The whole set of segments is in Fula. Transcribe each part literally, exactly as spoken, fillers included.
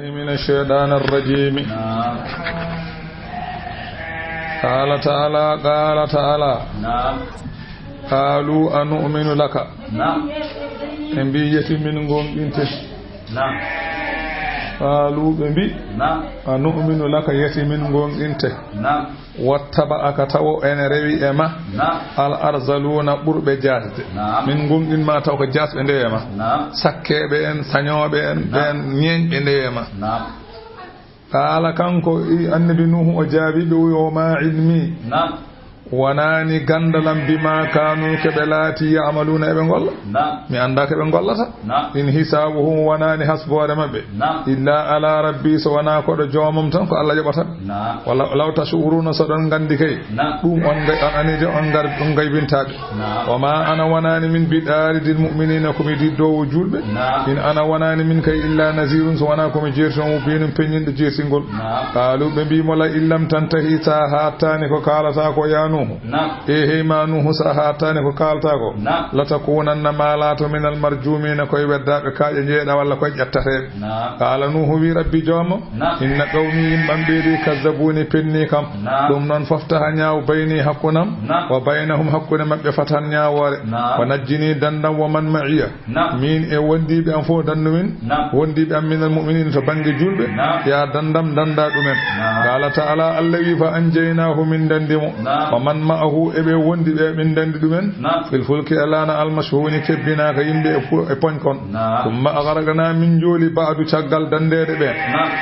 من الشيطان الرجيم. قال تعالى، قال تعالى، قالوا أنؤمن لك. Ɓe mbi, yeti min goonɗinte. Qaaluu, ɓe mbi, a nu'minu laka, yeti min goonɗinte. Wattaba'aka, tawo ene rewi e ma. Al arzaluuna, ɓurɓe jaasde. Min goonɗin ma taw ko jaasɓe ndewe ma. Sakkeeɓe en, sañooɓe en, ɓeen ñeeñɓe ndewe ma. Qaala, kanko i annabi Nuuhu o jaabi ɓe, o wi, wa maa ilmi. Wonani ganndal am, bimaa kaanuu, ko ɓe laati, ya'maluuna, eɓe ngolla. Mi anndaa ko ɓe ngollata. In hisaabuhum, wonani hasboore maɓɓe. Illaa alaa rabbii, so wonaa ko ɗo joomam tan, ko Alla yoɓata ɓe. Wala, law tash'uruuna, so ɗon nganndi kay. Ɗum on ngay, on anide, on ngar, ɗum ngaybintaa ɓe. Wa maa ana, wonani min, bi ɗaaridil mu'miniina, ko mi diddoowo juulɓe. In ana, wonani min kay, illaa naziirun, so wonaa ko mi jeertinoowo, mubiinun, peññinɗo jeertingol. Qaaluu, ɓe mbi mo, la in lam tantahi, so a haaɗtaani ko kaalataa ko, yaa Nuuhu. E hey ma Nuuhu, so a haaɗtaani ko kaalataa ko. Latakuunanna, ma laato, minal marjuumiina, koye weddaaɓe kaaƴe njeeɗa walla koye ƴettateeɓe. Qaala Nuuhu wi, rabbi joomam, inna qawmi, yimɓe am ɓee de, kazzabuuni, penni kam. Ɗum noon, faftah, ñaaw, bayni, hakkunam, wa baynahum, hakkunde maɓɓe, fathan, ñaawoore. Wa najjini, dandam, wa man ma'iya, min e wondiiɓe am fof dandumin, wondiiɓe am minal mu'miniina to bannge juulɓe, yaa dandam, danda ɗumen. Qaala ta'aala, Alla wi, fa anjaynaahu, min dandi mo, wa man ma'ahu, e ɓe wondi ɓe, min dandi ɗumen, fil fulki, e laana, al mashhuuni, kebbinaaka yimɓe e pu-, e poñ kon. Summa aghraqnaa, min njooli, ba'du, caggal dandeede ɓe,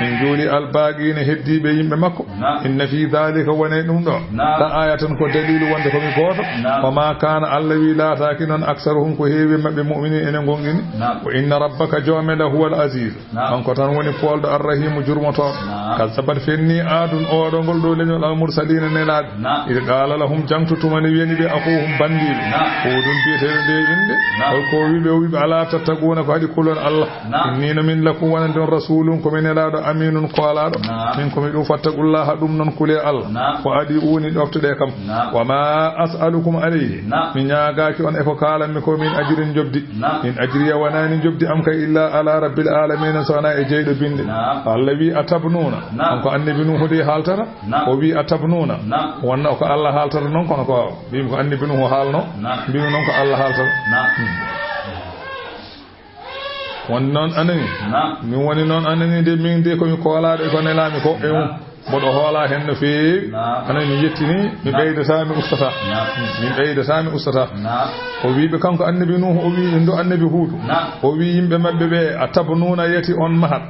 min njooli, al baaqiina, heddiiɓe yimɓe makko. Inna fii daalika, wonay ɗum ɗo, la aayatan, ko daliilu wonde ko mi gooto. Wa maa kaana, Alla wi, laataaki noon, aksaruhum, ko heewi maɓɓe, mu'miniina, ene goonɗini. Wa inna rabbaka, joome la, huwal aziiz, kanko tan woni poolɗo, arrahiimu, jurmotooɗo. Kazzabat, fenni, Aadun, oɗo ngol ɗo leñol, al mursaliina, nelaaɓe. Id qaala lahum, jaŋto tuma nde wiyani ɓe, akuuhum, banndiiɓe. Huudun, biyeteeɗo nde innde. Holko o wi ɓe? O wi ɓe, alaa tattaquuna, ko haɗi kulon Alla. Inni, no min, lakum, wonande on, rasuulun, ko mi nelaaɗo, amiinun, koolaaɗo. Min ko mi ɗum, fattaqullaaha, ɗum noon kulee Alla. Wa adi'uuni, ɗoftoɗee kam. Wa maa as'alukum alayhi, mi ñaagaaki on e ko kaalanmi ko, min ajrin, njoɓdi. In ajriya, wonaani njoɓdi am kay, illaa alaa rabbil aalamiina, so wonaa e jeyɗo binɗe. Alla wi, atabnuuna, kanko annabi Nuuhu de haaltata. O wi, atabnuuna, wonna ko Alla haaltata noon, kono ko mbimi ko annabi Nuuhu haalno, mbimi noon ko Alla haaltata. Woni noon, anani. Min woni noon, anani de, min de ko mi koolaaɗo e ko nelaami ko e mum. Mboɗo hoolaa heen no feewi. Anani, mi yettini, mi ɓeydataa, mi ustataa. Min ɓeydataa, mi ustataa. O wi ɓe, kanko annabi Nuuhu, o wi ɗum ɗo annabi Huudu. O wi yimɓe maɓɓe ɓe, atabnuuna, yeti on mahat.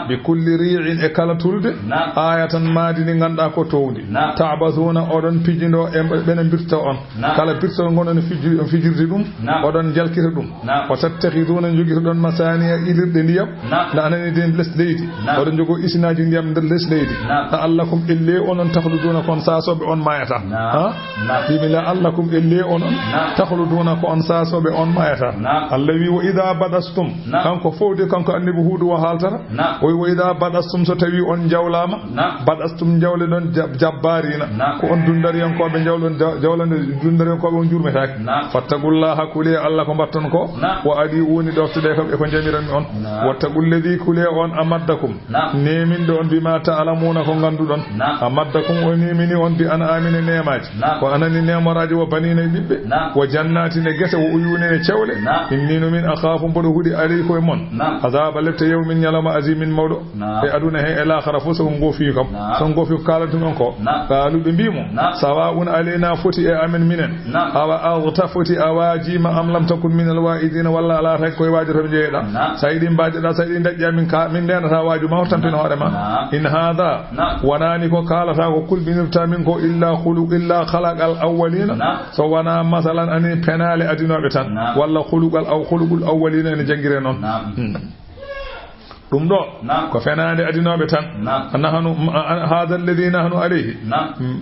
Bi kulli rii'in, e kala tulde. Aayatan, maadi ndi ngannduɗaa ko toowndi. Ta'basuuna, oɗon pijindoo e ɓe-, ɓe no mbirta on. Kala birtol ngonɗon fijir-, on fijirde ɗum, oɗon njalkita ɗum. Wa tattakhiduuna, njogitoɗon, masaaniya, ilirɗe ndiyam. Nda anani den les leydi. Oɗon njogoo isinaaji ndiyam nder les leydi. La'allakum, ellee onon, takhluduuna, kon saasooɓe, on maayata. Ha? Mbimi, la'allakum, ellee onon, takhluduuna, ko on saasooɓe, on maayata. Alla wi, wa idha batashtum, kanko fowde, kanko annabi Huudu o haaltata. O wi, wa idha batashtum, so tawi on njawlaama, batashtum, njawleɗon, jab-, jabbaariina. Ko on dundariyankooɓe njawlon, ja-, jawlande dundariyankooɓe, on jurmetaake. Fattaqullaaha, kulee Alla ko mbaɗton ko. Wa adi'uuni, ɗoftoɗee kam e ko njamiranmi on. Wattaqulladhii, kulee on, amaddakum, neeminɗo on, bimaa ta'lamuuna, ko ngannduɗon. Amaddakum, o neemini on, bi an'aamin, e neemaaji. Ko anani neemoraaji, wa baniina, e ɓiɓɓe. Wa jannaatin, e gese, wa uyuunin, e cewle. Innii, no min, akhaafu, mboɗo huɗi, alaykum, e mon, azaaba, lepte, yawmin, ñalawma, aziimin, mawɗo. E aduna he, e laakhara fof, so on ngoofi kam. So on ngoofi ko kaalanton on ko. Qaaluu, ɓe mbii mo, sawaa'un alaynaa, foti e amen minen. Awa aghta, foti a waajiima, am lam takun minal waa'iziina, walla a laataaki koye waajotooɓe njeyeɗaa. So a yiɗi mbaajoɗaa, so a yiɗi daƴƴaa min ka, min ndeenataa waaju ma, tampin hoore ma. In haadha, wonaani ko kaalataa ko, kulɓinirtaa min ko, illaa khulu-, illaa khalaqal awwaliina. So wonaa, masalan, ani penaale adinooɓe tan. Walla khuluqal aw-, khuluqul awwaliina ene janngiree noon. Hmm. Ɗum ɗo, ko fenaande adinooɓe tan. Nahnu, a-, a-, haadha alladhii nahnu alayhi.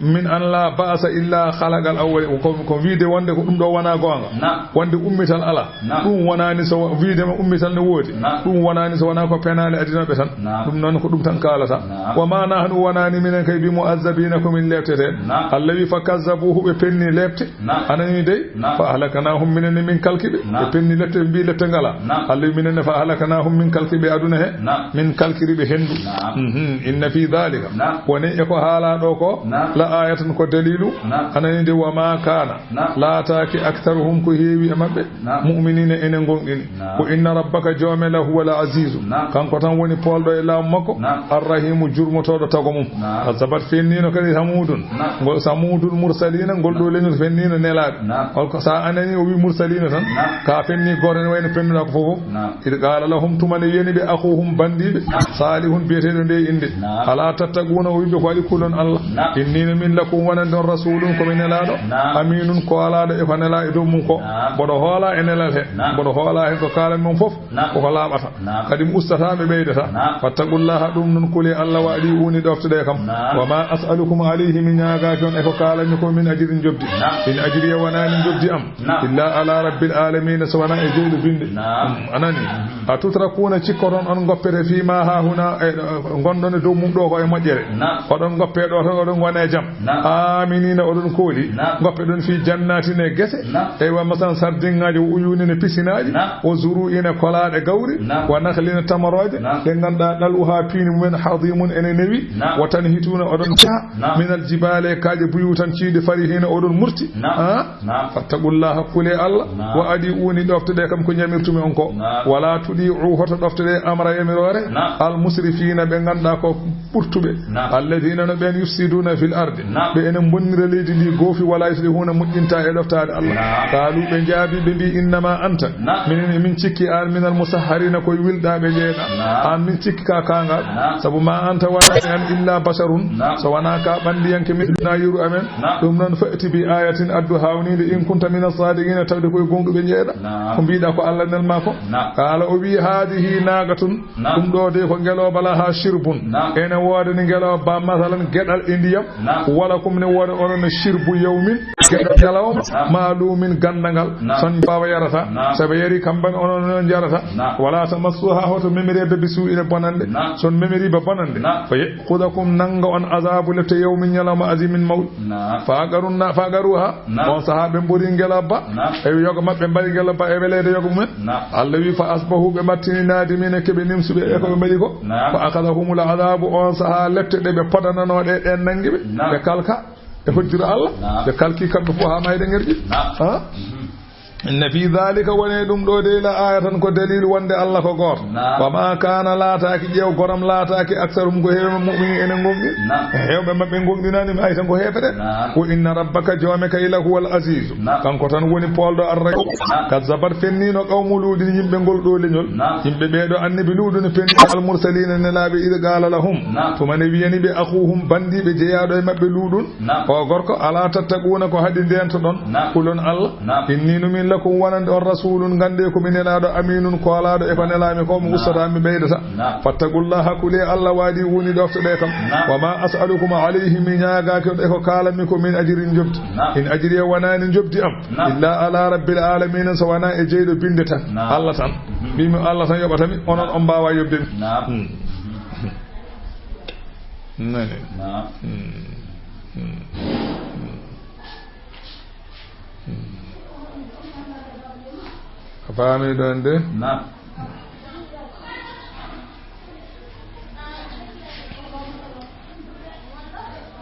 Min an laa ba'sa illaa khalaqal awwaliina. Ko, ko wiide wonde ko ɗum ɗo wonaa goonga. Wonde ummital alaa. Ɗum wonaani so wa-, wiide ma ummital ne woodi. Ɗum wonaani so wonaa ko penaale adinooɓe tan. Ɗum noon ko ɗum tan kaalata. Wa maa nahnu, wonaani minen kay, bi mu'azzabiina, ko min leeptetee. Alla wi, fa kazzabuuhu, ɓe penni lepte. Anani dey? Fa ahlaknaahum, minen ne min kalki ɓe. Ɓe penni lepte, ɓe mbii lepte ngalaa. Alla wi, minen ne fa ahlaknaahum, min kalki ɓe aduna he. Naam. Min kalkiri ɓe henndu. Naam. Mhm. Inna fi dhalika. Naam. Woni e ko haalaa ɗo ko. Naam. La ayatan ko daliilu. Naam. Anani de wa ma kana. Naam. Laataaki aktharuhum ko heewi e maɓɓe. Naam. Mu'minina ene ngonɗini. Naam. Ko inna rabbaka joome la huwa al azizu. Naam. Kanko tan woni poolɗo e laamu makko. Naam. Arrahimu jurmotooɗo tago mum. Naam. Kazzabat fenniino kadi Samudun. Naam. Ngol Samudul mursalina ngol ɗo leñol fenniino nelaaɓe. Naam. Holko sa anani o wi mursalina tan. Naam. Ka fenni gooto ne wayno fennuɗa ko fof. Naam. Id qala lahum tuma ne wiyani ɓe akhuhum bandiɓe. Naam. Salihun biyeteɗo nde inde. Naam. Ala tattaquna o wiɓe ko waɗi kulon Allah. Naam. Innino min lakum wonande on rasulun komi nelaɗo. Naam. Aminun ko alaɗo e ko nela e dow mum ko. Naam. Mboɗo hoola e nelal he. Naam. Mboɗo hoola he ko kalan mon fof. Naam. Koko laaɓata. Naam. Kadi mi ustata, mi ɓeydata. Naam. Fattaqullaha, ɗum noon kuli Allah wa ati'uni, ɗoftoɗe kam. Naam. Wa ma as'alukum alayhi, mi ñaagaaki on e ko kaalanmi ko min ajirin jobdi. Naam. In ajriya, wonani jobdi am. Naam. Illa ala rabbil alamina, so wona e jeyɗo binde. Naam. Mm, anani. Mm. A tutrakuna, cikkoton on goppete fi ma hahuna, e, e, ngonɗon e dow mum ɗo ko e moƴƴere. Naam. Oɗon goppe ɗo tan, oɗon ngona e jam. Naam. Aminina, oɗon kooli. Naam. Goppe ɗon fi jannatin e gese. Naam. Eywa, masalan, sardinŋaaji, wa uyunin e pisinaaji. Naam. Wa zuru'in e kolaaɗe gawri. Naam. Wa nakhlin e tamarooje. Naam. Ɗe ngannduɗaa ɗal'uha piindi mumen hadimun ene newi. Naam. Wa tanhituna oɗon caha. Naam. Minal jibaali e kaaƴe buyutan ciiɗi farihina oɗon murti. Naam. Ha? Naam. Fattaqullaha, kule Allah. Naam. Wa ati'uni, ɗoftoɗe kam ko ñamirtumi on ko. Naam. Wala tudi'u, hoto ɗoftoɗe amra yamiroore. Naam. Al musrifina, ɓe ngannduɗaa ko ɓurtuɓe. Naam. Alladina no ɓen yufsiduna fil ardi. Naam. Ɓe ene bonnira leydi ndi goofi, wala yuslihuna, moƴƴinta e ɗoftaade Allah. Naam. Qaalu, ɓe jaabi, ɓe mbi, innama anta. Naam. Minen emin cikki aan minal musahharina, koye wilɗaaɓe jeeɗa. Naam. Aan min cikki ka kaangal. Naam. Sabu ma anta wonani an illa basharun. Naam. So wona ka ɓandiyanke misilna yeru amen. Naam. Ɗum noon fa'ti bi ayatin, addu haawninde, in kunta mina sadiqina, tawde koye gonɗuɓe jeeɗa. Naam. Ko mbiɗa ko Allah nel ma ko. Naam. Qala o wi, hadihi naqatun. Naam. Ɗum ɗo de ko ngelooba laha shirbun. Naam. Ene woodani ngelooba, masalan, geɗal e ndiyam. Naam. Wala kum ne wooda onon shirbu yawmin, geɗal ñalawma. Naam. Maalumin, ganndangal. Naam. Son baawa yarata. Naam. Sabe yari kamban onon non jarata. Naam. Wala tamassuha, hoto memire be bisu ina bonande. Naam. Son memiri ba bonande. Naam. Fa ya'khudhukum, nanga on azabu lette yawmin, ñalawma azimin mawɗo. Naam. Fa aqarun na, fa aqaruha. Naam. On saha ɓe mbori ngelooba. Naam. E yoga maɓɓe mbari ngelooba e weleede yoga mumen. Naam. Allah wi, fa asbahu, ɓe mbattini nadimina, keɓe nimsuɓe e ko ɓe mbaɗi ko. Naam. Fa akhadhahumul adhabu, on saha lette ɗe ɓe podanano ɗe, ɗen nangi ɓe. Naam. Ɓe kalka, ɓe hojjira Allah. Naam. Ɓe kalki kamɓe fof ha mayde ngerƴi. Naam. Ha? Mhm. Inna fi dhalika, woni ɗum ɗo de, la ayatan, ko dalilu wonde Allah ko gooto. Naam. Wa ma kana, laataaki, ƴeew, goram laataaki, aksarum, ko heewɓe mu'mini ene gonɗi. Naam. Heewɓe maɓɓe gonɗinani mi, hay tan ko heefere. Naam. Wa inna rabbaka, joome kay, la huwal azizu. Naam. Kanko tan woni poolɗo array. Naam. Kazzabat, fennino, qawmu luuɗin, yimɓe ngol ɗo leñol. Naam. Yimɓe ɓeeɗo annabi luuɗu ne fenni al mursalina, nelaaɓe, id qala lahum. Naam. Tuma ne wiyani ɓe akhuhum, bandiɓe jeyaaɗo e maɓɓe luuɗun. Naam. O gorko, ala tattaquna, ko haɗi ndentoɗon. Naam. Kulon Allah. Naam. Inni no min lakum wonande on rasulun, gannde ko mi nelaaɗo, aminun, koolaaɗo e ko nelaami ko, mi ustata, mi ɓeydata. Naam. Fattaqullaha, kule Allah, wa ati'uni, ɗoftoɗe kam. Naam. Wa ma as'alukum alayhi, mi ñaagaaki on e ko kaalanmi ko min ajirin jobdi. Naam. In ajriya, wonani jobdi am. Naam. Illa ala rabbil alamina, so wona e jeyɗo binde tan. Naam. Allah tan. Mhm. Mbimi Allah tan yoɓata mi, onon on mbaawa yoɓde mi. Naam. Hmm. Nani? Naam. Hmm. Hmm. Hmm. Hmm. A faami ɗon de? Naam.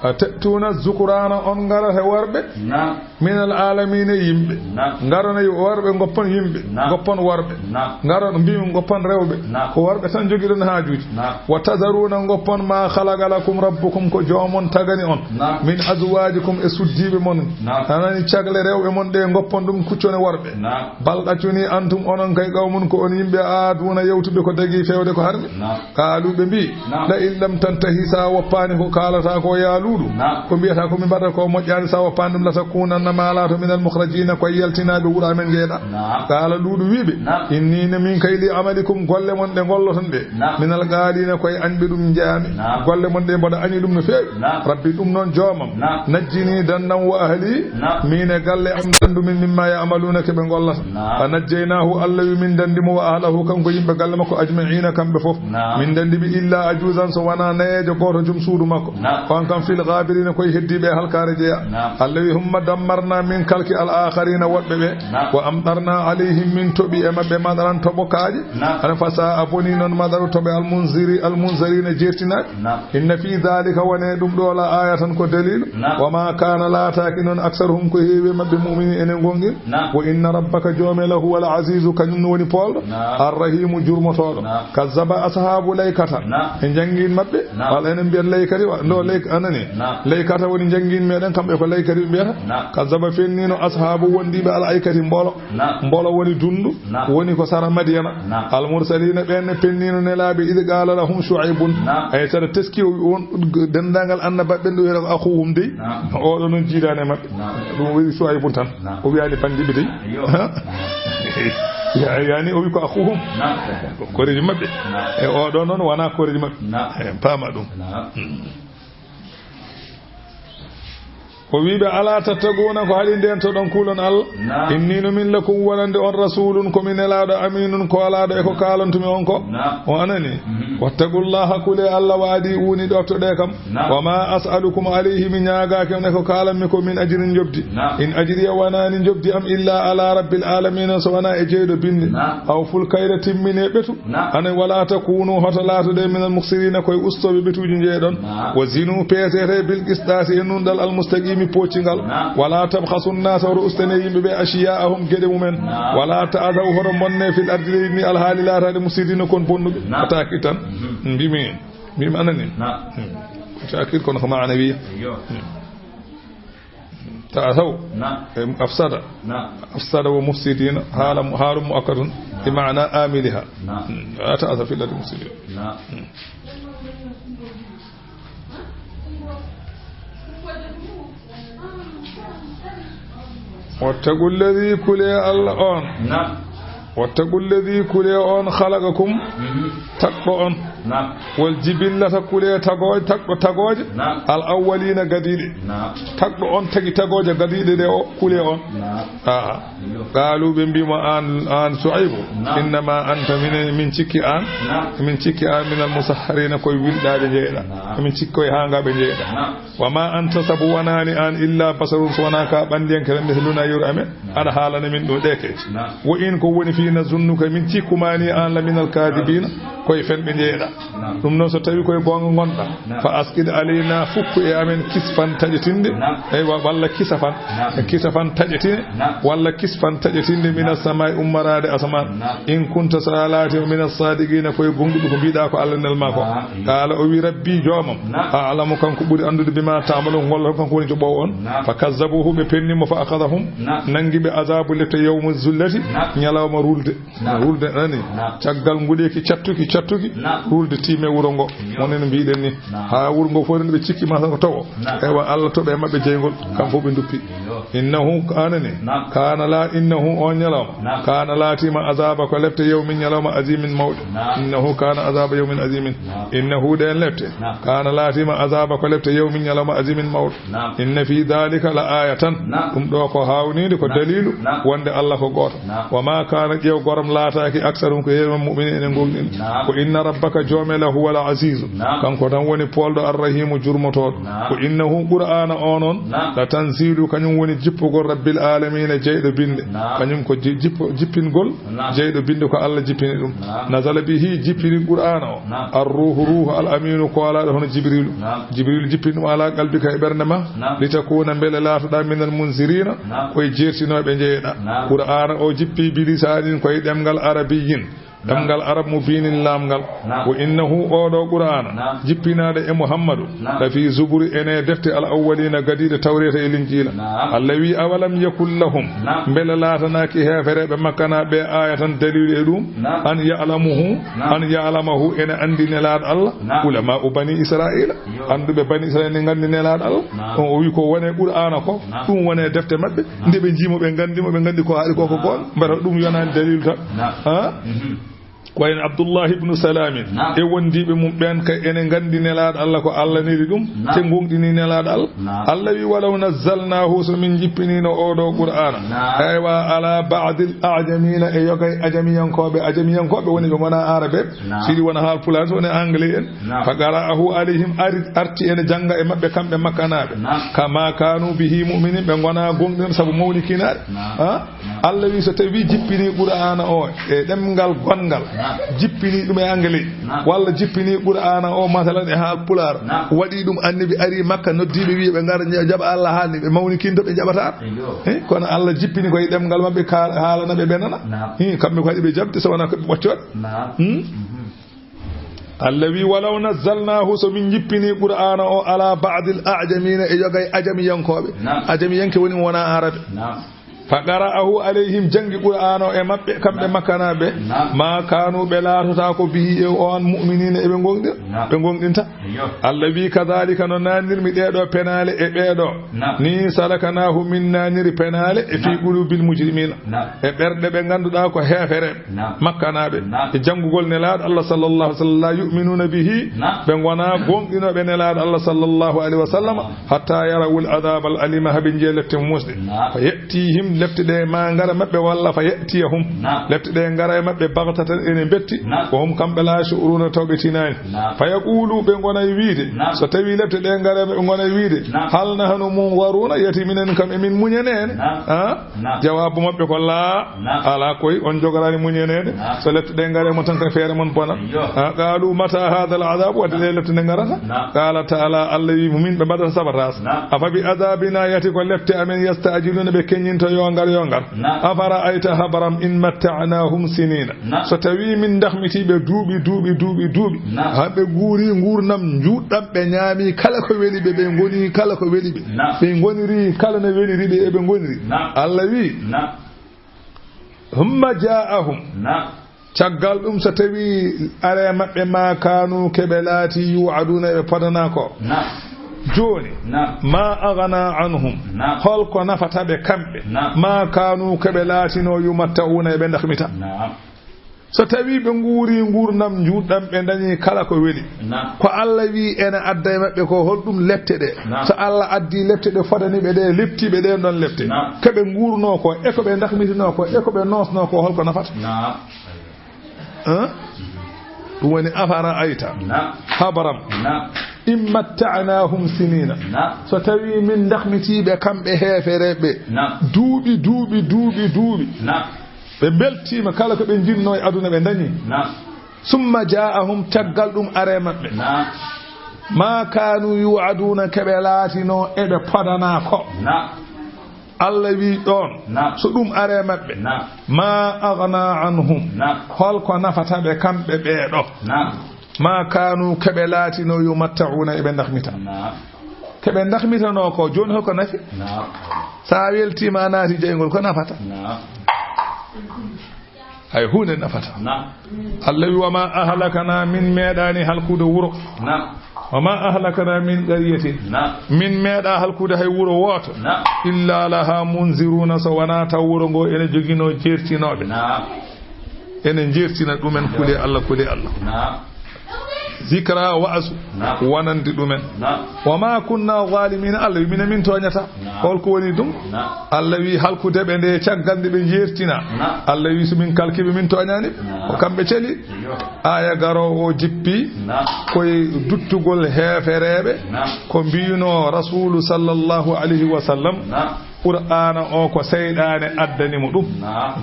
A tettuna zukuraana, on ngarata worɓe. Naam. Minal alamina, yimɓe. Naam. Ngarana yo worɓe, ngoppon yimɓe. Naam. Ngoppon worɓe. Naam. Ngarana, mbiimi, ngoppon rewɓe. Naam. Ko worɓe tan jogiɗon haajuuji. Naam. Wa tazaruna, ngoppon ma khalaqa lakum rabbukum, ko joomon tagani on. Naam. Min azwajikum, e suddiiɓe mon. Naam. Anani, cagle rewɓe mon ɗe, ngoppon ɗum, kuccone worɓe. Naam. Bal ɗaccuni antum, onon kay, qawmun, ko on yimɓe, aaduna, yawtuɓe ko dagi fewde ko harmi. Naam. Qaalu, ɓe mbi, naam, la in lam tantahi, sa woppaani ko kaalata ko, ya luuɗu, naam, ko mbiyata ko mi mbaɗata ko moƴƴaani, sa woppaani ɗum, la takunanna, ma laato, minal mukhrajina, ko e yaltinaaɓe wuro amen ngeeɗa. Naam. Qaala, luuɗu wi ɓe, naam, inni, no min kay, li amalikum, golle mon ɗe ngolloton ɗe, naam, minal qaalina, ko e añɓe ɗum njeyaami. Naam. Golle mon ɗe mboɗo añi ɗum no feewi. Naam. Rabbi, ɗum noon joomam. Naam. Najjini, dandam, wa ahli, naam, min e galle am, dandu min, mimma ya'maluna, ke ɓe ngollata. Naam. Fa najjaynahu, Allah wi min dandi mo, wa ahlahu, kanko yimɓe galle makko, ajma'ina, kamɓe fof. Naam. Min dandi ɓe illa ajuzan, so wona nayeejo gooto joom suudu makko. Naam. On kam fil الغابرين, koye heddiiɓe e halkaare jeya. نعم. Allah wi, ثم دمرنا, min kalki, الآخرين, woɗɓe ɓe. نعم. وأمطرنا عليهم, min toɓi e maɓɓe, مطرا, toɓo kaaƴe. نعم. Ana فساء, boni noon, مطر, toɓe, المنذر, المنذرين, jeertinaaɓe. نعم. إن في ذلك, woni e ɗum ɗo, لآية, ko daliilu. نعم. وما كان, laataaki noon, أكثرهم, ko heewi e maɓɓe, مؤمنين, ene goongɗina. نعم. وإن ربك, joome, لهو العزيز, kañum no woni poolɗo. نعم. الرحيم, jurmotooɗo. نعم. كذب أصحاب الأيكة. نعم. E janngin maɓɓe. نعم. Walla enen mbiya laykati, wa-, ɗo layk-, anani. نعم. Laykata woni janngin meɗen, kamɓe ko laykati ɓe mbiyata. نعم. كذب, fenniino, أصحاب, wondiiɓe, الأيكة, mbolo. نعم. Mbolo woni dundu, نعم. Woni ko sara Madiyana. نعم. المرسلين, ɓen ne penniino nelaaɓe, إذ قال لهم شعيب. نعم. Ay, sara teski o wi on, denndaangal annabaaɓe ɓen ɗo wiyata ko أخوهم dey. نعم. Oɗo noon jiidaani e maɓɓe. نعم. Ɗum o wi شعيب tan. نعم. O wiyaani banndiiɓe dey. Iyo. Ha? Ya-, yani o wi ko أخوهم. نعم. Ko koreeji maɓɓe. نعم. E oɗo noon wonaa koreeji maɓɓe. نعم. E, paama ɗum. نعم. Hmm. O wi ɓe, ألا تتقون, ko haɗi ndeentoɗon, kuulon Allah? نعم. إني, no min, لكم, wonande on, رسول, ko mi nelaaɗo, أمين, koolaaɗo e ko kaalantu-mi on ko. نعم. O anani. Mhm. واتقوا الله, kulee Allah, وأطيعون, ɗoftoɗee kam. نعم. وما أسألكم عليه, mi ñaagaaki on e ko kaalan-mi ko, من أجر, njoɓdi. نعم. إن أجري, wonaani njoɓdi am, إلا على رب العالمين, so wonaa e Jeyɗo binde. نعم. أوفوا الكيل, timminee ɓetu. نعم. Ana, ولا تكونوا, hoto laatoɗee, من المخسرين, ko e ustooɓe ɓetuuji njeeɗon. نعم. وزنوا, peesetee, بالقسطاس, e nunɗal, المستقيم, poccingal. نعم. ولا تبخسوا الناس, hoto ustanee yimɓe ɓe, أشياءهم, geɗe mumen. نعم. ولا تعثوا, hoto mbonnee, في الأرض, leydi ndi, الحال, laataade, مفسدين, kon bonnuɓe. نعم. Ko taakid tan. Mhm. Mbimi, mbimi anani. نعم. Hmm. Ko taakid kono ko maanawiya. Iyo. Hmm. تعثوا. نعم. Em, أفسد. نعم. أفسد ومفسدين، حال، حال مؤكد، نعم. بمعنى عاملها. نعم. Hmm. ولا تعثوا في الأرض مفسدين. نعم. Hmm. واتقوا الذي, kulee Allah on. نعم. واتقوا الذي, kulee on, خلقكم, Mhm. Tagɗo on. نعم. والجبلة, kulee tagooje, tagɗo tagooje. نعم. الأولين, gadiiɗe. نعم. Tagɗo on tagi tagooje gadiiɗe ɗe o, kulee on. نعم. Aa. Iyo. قالوا, ɓe mbii mo, aan, aan Suaybu, نعم. إنما أنت, min, min cikki aan, نعم. Min cikki aan, من المسحرين, koye wilɗaaɓe njeyeɗaa. نعم. Min cikki koye haangaaɓe njeyeɗaa. نعم. وما أنت, sabu wonaani aan, إلا بشر, so wonaa ko a ɓanndiyanke tan, مثلنا, yeru amen. نعم. Aɗa haalana min ɗum ɗe keeci. نعم. وإن, ko woni fii, نظنك, min cikku maa nii aan, لمن الكاذبين, koye fenɓe njeyeɗaa. Naam. Ɗum noon, so tawii koye goonga ngonɗaa, naam, فأسقط علينا, fukku e amen, كسفا, taƴetinde. Naam. Eywa, walla كسفا. Naam. كسفا, taƴetine. Naam. Walla كسفا, taƴetinde, من السماء, ummoraade asamaan. Naam. إن كنت, so a laatii, من الصادقين, koye gomɗuɓe ko mbiiɗaa ko Allah nel maa ko. Naam. قال, o wi, ربي, joomam, نعم. أعلم, kanko ɓuri anndude, بما تعملون, gollotooɗon, kanko woni joɓoowo on. Naam. فكذبوه, ɓe penni mo, فأخذهم, naam, nanngi ɓe, عذاب, lepte, يوم الظلة, naam, ñalawma rulde. Naam. Rulde, nani? Naam. Caggal nguleeki cattuki, cattuki, naam, rulde tiime wuro ngo. Yo. Woni no mbiiɗen ni. Naam. Haa wuro ngo fof, ɓe cikki maa ko toɓo. Naam. Eywa, Allah toɓe maɓɓe jeyngol, naam, kamɓe fof ɓe nduppi. Yo. إنه, anani? Naam. كان, la, إنه, on ñalawma. Naam. كان, laatiima, عذاب, ko lepte, يوم, ñalawma, عظيم, mawɗo. Naam. إنه كان عذاب يوم عظيم. Naam. إنه, ɗeen lepte. Naam. كان, laatiima, عذاب, ko lepte, يوم, ñalawma, عظيم, mawɗo. Naam. إن في ذلك لآية. Naam. Ɗum ɗo ko haawniinde, ko, naam, daliilu, naam, wonde Allah ko gooto. Naam. وما كان, ƴeew, goram laataaki, أكثرهم, ko heewi mum, مؤمنين, ene goongɗini. Naam. وإن ربك, joome, لهو العزيز. Naam. Kanko tan woni poolɗo, الرحيم, jurmotooɗo. Naam. وإنه, Qur'aana o noon, naam, لتنزيل, kañum woni jippugol, رب العالمين, jeyɗo binde. Naam. Kañum ko ji-, jippo-, jippingol, naam, jeyɗo binde, ko Allah jippini ɗum. Naam. نزل به, jippini Qur'aana o. Naam. الروح, ruuhu, الأمين, koolaaɗo hono Jibriilu. Naam. Jibriilu jippini ɗum على قلبك, e ɓernde ma. Naam. لتكون, mbele laatoɗaa, من المنذرين, naam, koye jeertinooɓe njeyeɗaa. Naam. Qur'aana o jippi بلسان, koye ɗemngal عربي. Naam. Ɗemngal Arab مبين, laamngal. Naam. وإنه, oo ɗoo Qur'aana, naam, jippinaaɗo e Muhammadu, naam, لفي زبر, ene defte الأولين, gadiiɗe, Tawreeta e Linjiila. Naam. Allah wi, أولم يكن لهم, naam, mbele laatanaaki heefereeɓe Makka naa ɓe آية, daliilu e ɗum, naam, أن يعلمه, naam, أن يعلمه, ene anndi Nelaaɗo Allah, naam, علماء بني إسرائيل, yo, annduɓe Bani Israa'iila ne nganndi Nelaaɗo Allah. Naam. On o wi ko woni e Qur'aana ko, naam, ɗum woni e defte maɓɓe, naam, nde ɓe njii mo, ɓe nganndi mo, ɓe nganndi ko haali ko, ko, naam, goonga. Mbela ɗum yonaani daliilu tan? Naam. Ha? Mhm. Ko en Abdullah ibn Salamin Naam. e wondiiɓe mum ɓeen kay ene nganndi Nelaaɗo Allah ko Allah neli ɗum, Naam. te ngonɗini Nelaaɗo Allah. Naam. Allah wi, "Walaw nazzalnaahu, so min jippiniino oo ɗoo Qur'aana, Naam. aywa, ala ba'dil a'jamiina, e yogay ajamiyankooɓe, ajamiyankooɓe woni ɓe ngonaa Aarabe, Naam. siɗi wona haal Pulaar, so woni Anglais en, Naam. fa qara'ahu alayhim, ari, arti ene jannga e maɓɓe kamɓe Makkanaaɓe, Naam. kama kaanu bihi mu'minin, ɓe ngonaa gonɗinɓe sabu mawnikinaare." Naam. Ha? Allah wi, so tawi jippini Qur'aana o e ɗemngal gonngal, Naam. jippini ɗum e Anglais, Naam. walla jippini Qur'aana o, masalan, e haal Pulaar, Naam. waɗi ɗum Annabi ari Makka, noddiiɓe wi ɓe ngara nja-, jaɓa Allah haalni ɓe, mawnikindo ɓe jaɓata. Eyyo. Eh, kono Allah jippini koye ɗemngal maɓɓe, kaal-, haalana ɓe, ɓe nana. Naam. Eh, kamɓe ko waɗi ɓe jaɓde, so wonaa ko ɓe ɓoccooɓe. Naam. Hmm? Mhm. Allah wi, "Walaw nazzalnaahu, so min jippini Qur'aana o ala ba'dil a'jamiina, e yogay ajamiyankooɓe." Naam. Ajamiyanke woni mo wonaa Aarabe. Naam. "Fa qara'ahu alayhim, janngi Qur'aana o e maɓɓe, kamɓe Naam. Makkanaaɓe. Naam. Ma kaanu, ɓe laatotaako bihi, e on mu'miniina, eɓe gonɗi-, Naam. ɓe gonɗinta." Eyyo. Allah wi, "Kadhalika, no naanirmi ɗee ɗoo penaale e ɓee ɗoo. Naam. Ni salaknaahu, min naaniri penaale e fi Naam. qulubil mujrimiina." Naam. E ɓerɗe ɓe ngannduɗaa ko heefereɓe. Naam. Makkanaaɓe. Naam. E janngugol Nelaaɗo Allah sallallahu alaihi wasallam, la yu'minuna bihi. Naam. Ɓe ngonaa gonɗinooɓe Nelaaɗo Allah sallallahu alaihi wasallam, Naam. hatta yarawul adabal alima, haa ɓe njiya lepte muusɗe. Naam. Fa ya'tihim, lepte ɗe ma ngara maɓɓe, walla fa ya'tiyahum. Naam. Lepte ɗe ngara e maɓɓe baghtatan, ene mbetti. Naam. Wa hum, kamɓe, la yash'uruna, taw ɓe tinaani. Naam. Fa yaqulu, ɓe ngonay wiide, Naam. so tawi lepte ɗe ngara, ɓe ngonay wiide, Naam. hal nahnu munzaruna, yati minen kam emin muñaneene? Naam. Ah? Naam. Jawaabu maɓɓe ko laa, Naam. alaa koy, on jogoraani muñaneede. Naam. So lepte ɗe ngare mon tan, ko feere mon bona. Iyo. Ah, qalu mata hadha al adab, wadde ɗe lepte nde ngarata? Naam. Qala ta'ala, Allah wi, mumin ɓe mbaɗata sabataas. Naam. Afa bi adabina, yati ko lepte amen, yasta'jiluna, ɓe keññinto yo ngar, yo ngar. Naam. Afara'ayta, habram, in matta'nahum sinina. Naam. So tawi min dahmiti ɓe duuɓi, duuɓi, duuɓi, duuɓi. Naam. Haa ɓe nguuri nguurndam njuutɗam, ɓe ñaami kala ko weli ɓe, ɓe ngoni kala ko weli ɓe. Naam. Ɓe ngoniri kala no weliri ɓe, eɓe ngoniri. Naam. Allah wi, Naam. "Humma ja'ahum." Naam. Caggal ɗum, so tawi are maɓɓe ma kanu keɓe laati yu'aduna, ɓe podana ko. Naam. Jooni, Naam. ma aghna anhum. Naam. Holko nafata ɓe kamɓe? Naam. Ma kanu keɓe laatino yumatta'una, eɓe dahmita. Naam. So tawi ɓe nguuri nguurndam njuutɗam, ɓe dañi kala ko weli. Naam. Ko Allah wi ene adda e maɓɓe ko, holɗum lepte ɗe? Naam. So Allah addi lepte ɗe fodani ɓe ɗe, lepti ɓe ɗen ɗon lepte. Naam. Ko ɓe nguurno ko, e ko ɓe dahmitino ko, e ko ɓe nosno ko, holko nafata? Naam. Hein? Ɗum woni afara ayta. Naam. Habaram. Naam. In matta'nahum sinina. Naam. So tawi min dahmiti ɓe kamɓe heefereɓe. Naam. Duuɓi, duuɓi, duuɓi, duuɓi. Naam. Ɓe mbeltiima, kala ko ɓe njinnoo e aduna ɓe ndañi. Naam. Summa jaa'ahum, caggal ɗum are maɓɓe. Naam. Ma kaanu yu'aduna, keɓe laatinoo eɓe podanaa ko. Naam. Allah wi ɗoon, Naam. so ɗum are maɓɓe. Naam. Ma aghna anhum. Naam. Holko nafata ɓe kamɓe ɓee ɗo? Naam. Ma kaanu, keɓe laatinoo yumatta'una, eɓe dahmita. Naam. Keɓe dahmitanoo ko, jooni holko nafi? Naam. So a weltiima, a naati jeyngol, ko nafata? Naam. Hay huunde nafata. Naam. Allah wi, "Wa ma ahlakana, min meeɗaani halkude wuro." Naam. "Wa ma ahlakana min qaryatin." Naam. Min meeɗa halkude hay wuro wooto. Naam. "Illa laha munziruna," so wonaa taw wuro ngo ene joginoo jeertinooɓe. Naam. Ene jeertina ɗumen, kule Allah, kule Allah. Naam. Zikra, wa'azu, Naam. wonande ɗumen. Naam. "Wa ma kunna zalimina," Allah wi, minen min tooñata. Naam. Holko woni ɗum? Naam. Allah wi, halkude ɓe nde caggal nde ɓe jeertina. Naam. Allah wi, so min kalki ɓe, min tooñaani ɓe. Naam. Ko kamɓe celi. Iyo. Aaya garoowo o jippi Naam. koye duttugol heefereeɓe. Naam. Ko mbiyunoo Rasuulu sallallahu alayhi wa sallam, Naam. Qur'aana o ko seyɗaane addani mo ɗum. Naam.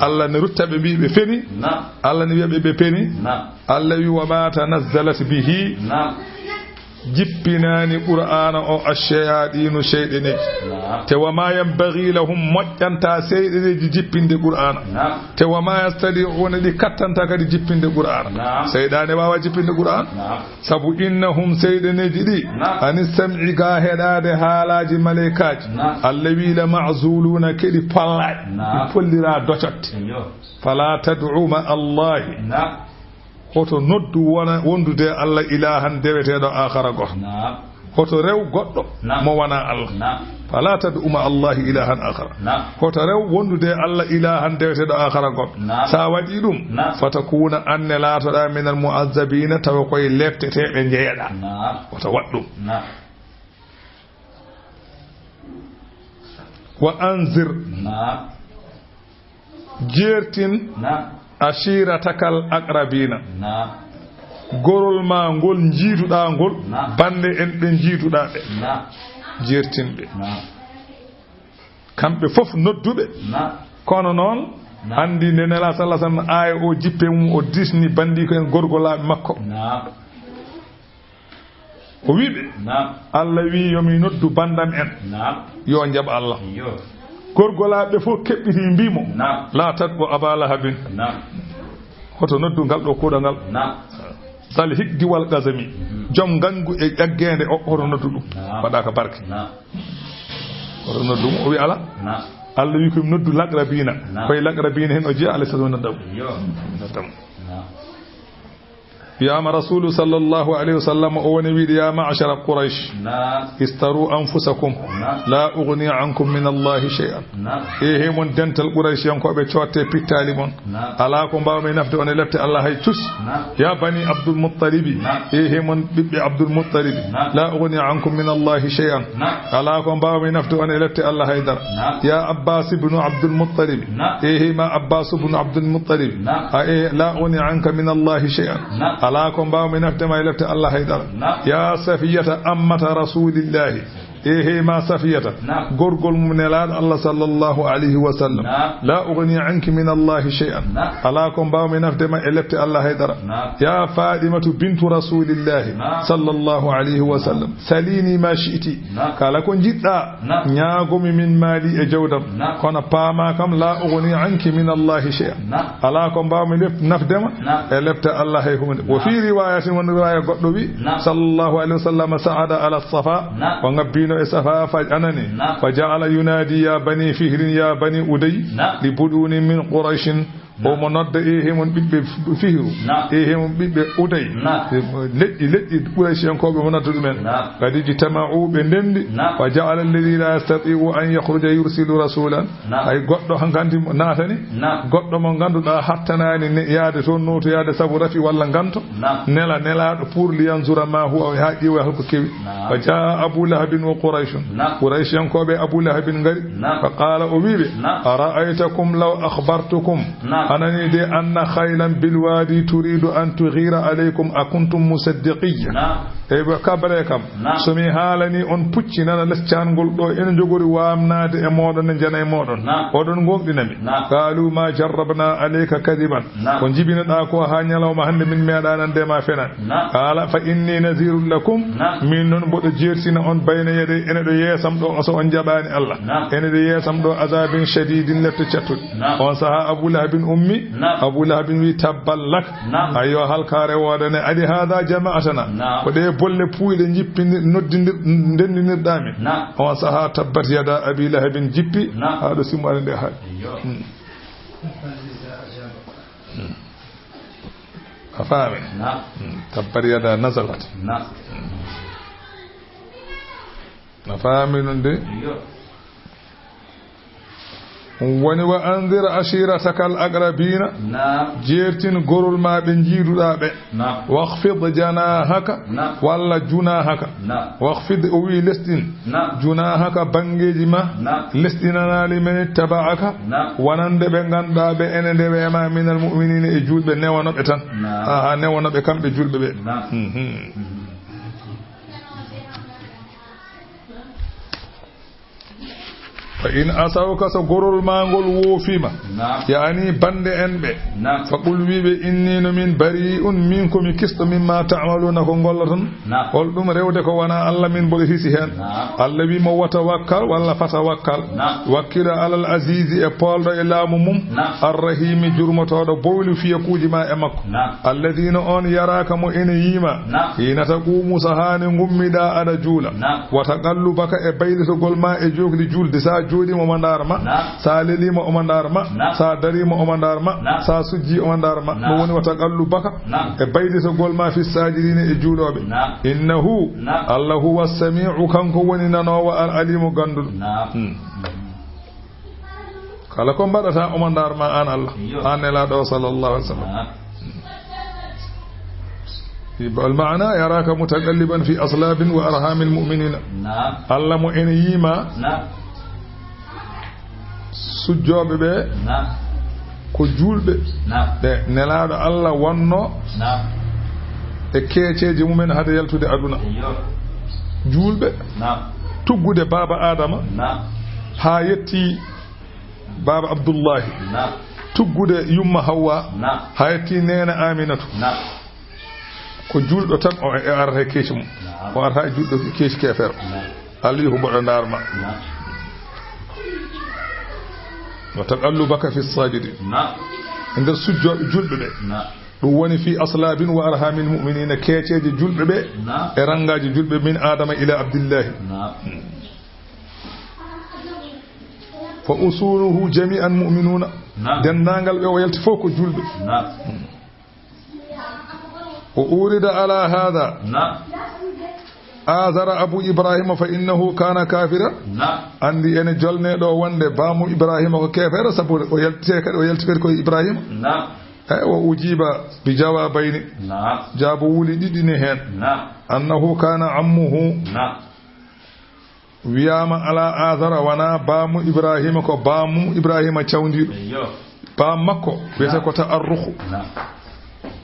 Allah ne rutta ɓe, mbi ɓe peni. Naam. Allah ne wiya ɓe, ɓe peni. Naam. Allah wi, "Wa ma tanazzalat bihi." Naam. Jippinaani Qur'aana o ash-shayaatiinu, seyɗaneeji. Naam. Te, "Wa ma yanbaghi lahum," moƴƴanta seyɗaneeji jippinde Qur'aana. Naam. Te, "Wa ma yastati'una," ɗi kattanta kadi jippinde Qur'aana. Naam. Seyɗaane waawa jippinde Qur'aana. Naam. Sabu, "Innahum," seyɗaneeji ɗi, Naam. "anis sam'i," ga heɗaade haalaaji maleykaaji. Naam. Allah wi, "la ma'zuluuna," keɗi pollaay. Naam. Ɗi pollira docotte. Iyo. "Fala tad'u ma'a Allahi." Naam. Hoto noddu wona wondude e Allah ilahan deweteeɗo akhara goto. Naam. Hoto rew goɗɗo Naam. mo wonaa Allah. Naam. Falaa tad'u ma'a Allahi ilaahan aakhara. Naam. Hoto rew wondude e Allah ilaahan deweteeɗo aakhara goɗɗo. Naam. So a waɗii ɗum, Naam. fatakuuna, aan ne laatoɗaa minal mu'azzabiina, tawa koye lepteteeɓe njeyeɗaa. Naam. Hoto waɗ ɗum. Naam. Wa anzir. Naam. Jeertin Naam. ashiiratakal aqrabiina. Naam. Gorol ma ngol njiiduɗaa ngol, Naam. bannde en ɓe njiiduɗaa ɓe. Naam. Jeertin ɓe. Naam. Kamɓe fof nodduɓe. Naam. Kono noon, Naam. anndi nde Nelaaɗo sallallahu alaihi wasallam aaya o jippe mum o disni banndiko en gorgolaaɓe makko. Naam. O wi'i ɓe, Naam. Allah wi'i yo mi noddu banndam en. Naam. Yo njaɓ Allah. Yo. Gorgolaaɓe fof keɓɓiti mbii mo, Naam. "Laa tad'u Aba Lahabin." Naam. Hoto noddu ngal ɗo kuuɗal ngal. Naam. Zal hikdi wal gazami. Mhm. Joom ngañgu e ƴaggeende o, hoto noddu ɗum. Naam. Waɗaaka barke. Naam. Hoto noddu mo, o wi'i alaa. Naam. Allah wi'i ko mi noddu laqrabiina. Naam. Koye laqrabiina heen o jeyaa, alayhi salatu wa nodda mo. Yo. Nodda mo. Naam. Wiyaama Rasuulu sallallahu alayhi wa sallam o woni wiide, "Ya ma'ashara Quraysh, Naam. istaru anfusakum, Naam. la ughni ankum min Allahi shay'an." Naam. E he mon dental Quraysh yankooɓe, cootte pittaali mon. Naam. Alaa ko mbaawmi nafde on e lepte Allah hay cus. Naam. Ya bani Abdul Muttalibi, Naam. e he mon ɓiɓɓe Abdul Muttalibi, Naam. la ughni ankum min Allahi shay'an. Naam. Alaa ko mbaawmi nafde on e lepte Allah hay dara. Naam. Ya Abbas ibnu Abdul Muttalib. Naam. E he ma Abbas ibnu Abdul Muttalib. Naam. A e la ughni anka min Allahi shay'an. Naam. Alaa ko mbaawmi nafde ma e lepte Allah hay dara. Naam. Ya Safiyata ammata Rasulillahi. E he ma Safiyata. Naam. Gorgol mum Nelaaɗo Allah sallallahu alayhi wa sallam. Naam. La ughni anki min Allahi shay'an. Naam. Alaa ko mbaawmi nafde ma e lepte Allah hay dara. Naam. Ya Fatimatu bintu Rasulillahi Naam. sallallahu alayhi wa sallam. Salini ma shi'ti. Naam. Kala ko njiɗɗa, Naam. ñaagomi min maali e jawdam. Naam. Kono paama kam, la ughni anki min Allahi shay'an. Naam. Alaa ko mbaawmi lef-, nafde ma Naam. e lepte Allah hay huunde. Wa Naam. fi riwayatin, won riwaya goɗɗo wi, Naam. sallallahu alayhi wa sallam sa'ada ala Safa. Naam. O ngabbino e Safa fa anani. Naam. Fa ja'ala yunadi ya bani Fihrin ya bani Uday. Naam. Li buduni min Qurayshin. Naam. Omo nodda e hemon ɓiɓɓe Fihru. Naam. E hemon ɓiɓɓe Uday. Naam. Leƴƴi, leƴƴi Quraysh en ko ɓe mo nodda ɗumen. Naam. Qad ijtama'u, ɓe ndendi. Naam. Wa ja'ala alladhi la yastati'u an yakhruja yursilu rasulan. Naam. Hay goɗɗo hankanti mo naatani. Naam. Goɗɗo mo ngannduɗaa hattanaani ne yaade toon, nootoyaade sabu rafi walla nganto. Naam. Nela, nelaaɗo pour li yanzura ma huwa, haa ƴeewa hol ko kewi. Naam. Fa jaa Abu Lahabin wa Qurayshun. Naam. Quraysh yankooɓe Abu Lahabin ngari. Naam. Fa qaala, o wii ɓe, Naam. Ara'aytakum law akhbartukum. Naam. Anani de anna khaylan bil wadi turidu an tughira alaykum akuntum musaddiqiyya. Naam. Eyi, ɓe kabre kam. Naam. So mi haalani on pucci nana les caangol ɗo, ene njogori waamnaade e mooɗon, ne njana e mooɗon. Naam. Oɗon ngoonɗina mi. Naam. Qaalu ma jarrabna alayka kadiban. Naam. Ko njibinoɗaa ko haa ñalawma hannde min meeɗaa nande ma fenan. Naam. Qaala fa inni nazirun lakum. Naam. Min noon mboɗo jeertina on bayna yaday, ene ɗo yeesam ɗo, so on njaɓaani Allah. Naam. Ene ɗo yeesam ɗo azabin shadidin, lepte cattuɗe. Naam. On sahaa Abu Lahabin ummi. Naam. Abu Lahabin wi, "Tabban lak." Naam. Ayyo, halkaare woodane, ali hada jama'atana. Naam. Ko ɗe bolle puuyɗe njippi nir-, noddinir-, ndendinirɗaa mi. Naam. On sahaa tabbat yada Abi Lahabin jippi, Naam. haa ɗo simmaade nde haaɗi. Ayyo. Hmm. Hmm. A faami? Naam. Hmm. Tabbat yada nazalat. Naam. Hmm. A faami ɗum de? Ayyo. Woni wa anzir ashiratakal aqrabina. Naam. Jeertin gorol ma ɓe njiiduɗaa ɓe. Naam. Wakhfid janahaka. Naam. Walla junahaka. Naam. Wakhfid, o wi lesɗin. Naam. Junahaka, banngeeji ma. Naam. Lesɗinanaali men ittaba'aka. Naam. Wonande ɓe ngannduɗaa ɓe ene ndewe ma minal mu'minina, e juulɓe, newanoɓe tan. Naam. Aha, newanoɓe kamɓe juulɓe ɓe. Naam. Mhm. Mhm. Fa in asawka, so gorol ma ngol woofiima, Naam. yaani bannde en ɓe, Naam. fa qul, wii ɓe, inni, no min, bari'un, min ko mi kisto, mimma ta'maluna, ko ngolloton. Naam. Hol ɗum rewde ko wonaa Allah, min mboɗo hisi heen. Naam. Allah wii mo, wa tawakkal, walla fa tawakkal. Naam. Wakkila alal azizi, e poolɗo e laamu mum. Naam. Arrahimi, jurmotooɗo bowli fiyakuuji ma e makko. Naam. Alladhi, no on, yaraka, mo ene yiima. Naam. Hina taqumu, sahaa nde ngummiɗaa aɗa juula. Naam. Wa taqallubaka, e baylitogol ma e jookli juulde, sa Jooɗiima omo ndaara ma. Naam. So a leliima omo ndaara ma. Naam. So a dariima omo ndaara ma. Naam. So a sujjii omo ndaara ma. Naam. Ɗum woni wa taqallubaka. Naam. E baylitagol ma fi saajidiina e juulooɓe. Naam. Innahu. Naam. Allah huwa samii'u, kanko woni nanoowo, al aliimu, gannduɗo. Naam. Hmm. Kala ko mbaɗata omo ndaara ma aan Allah. Iyo. Aan Nelaaɗo o sallallahu alaihi wasallam. Naam. Al maana, yaraaka mutaqalliban fi aslaabin wa arhaamil mu'miniina. Naam. Allah mo ene yiima. Naam. Sujjooɓe ɓe. Naam. Ko juulɓe. Naam. Ɓe Nelaaɗo Allah wonno. Naam. E keeceeje mumen hade yaltude aduna. Iyo. Juulɓe. Naam. Tuggude baaba Adama. Naam. Haa yetti baaba Abdullahi. Naam. Tuggude yumma Hawwa. Naam. Haa yetti neene Aminatu. Naam. Ko juulɗo tan o, e arata e keeci mum. Naam. O arata e juulɗo keeci keefeero. Naam. Allah wi ko mboɗo ndaara ma. Naam. Wa taqallubaka fi saajidiin. Naam. E nder sujjooɓe juulɓe ɓe. Naam. Ɗum woni fi aslaabin wa arhaamil mu'miniina, keeceeje juulɓe ɓe. Naam. E ranngaaji juulɓe min Adama ila Abdillahi. Naam. Fa usuluhu jami'an mu'minuna. Naam. Denndaangal ɓe o yalti fof ko juulɓe. Naam. O urida ala hada. Naam. Azara abu Ibrahima fa innahu kana kafira. Naam. Anndi ene jolne ɗo wonde baamu Ibrahima ko keefeero, sabu o yalti kadi, o yalti kadi ko Ibrahima. Naam. Eyi, wa ujiba bi jawabayni. Naam. Jaabo wuli ɗiɗi ne heen. Naam. Annahu kana ammuhu. Naam. Wiyaama alaa Aazara wonaa baamu Ibraahiima, ko baamu Ibraahiima cawndiiɗo. Eyyo. Baam makko wiyetee ko ta'arruxu. Naam.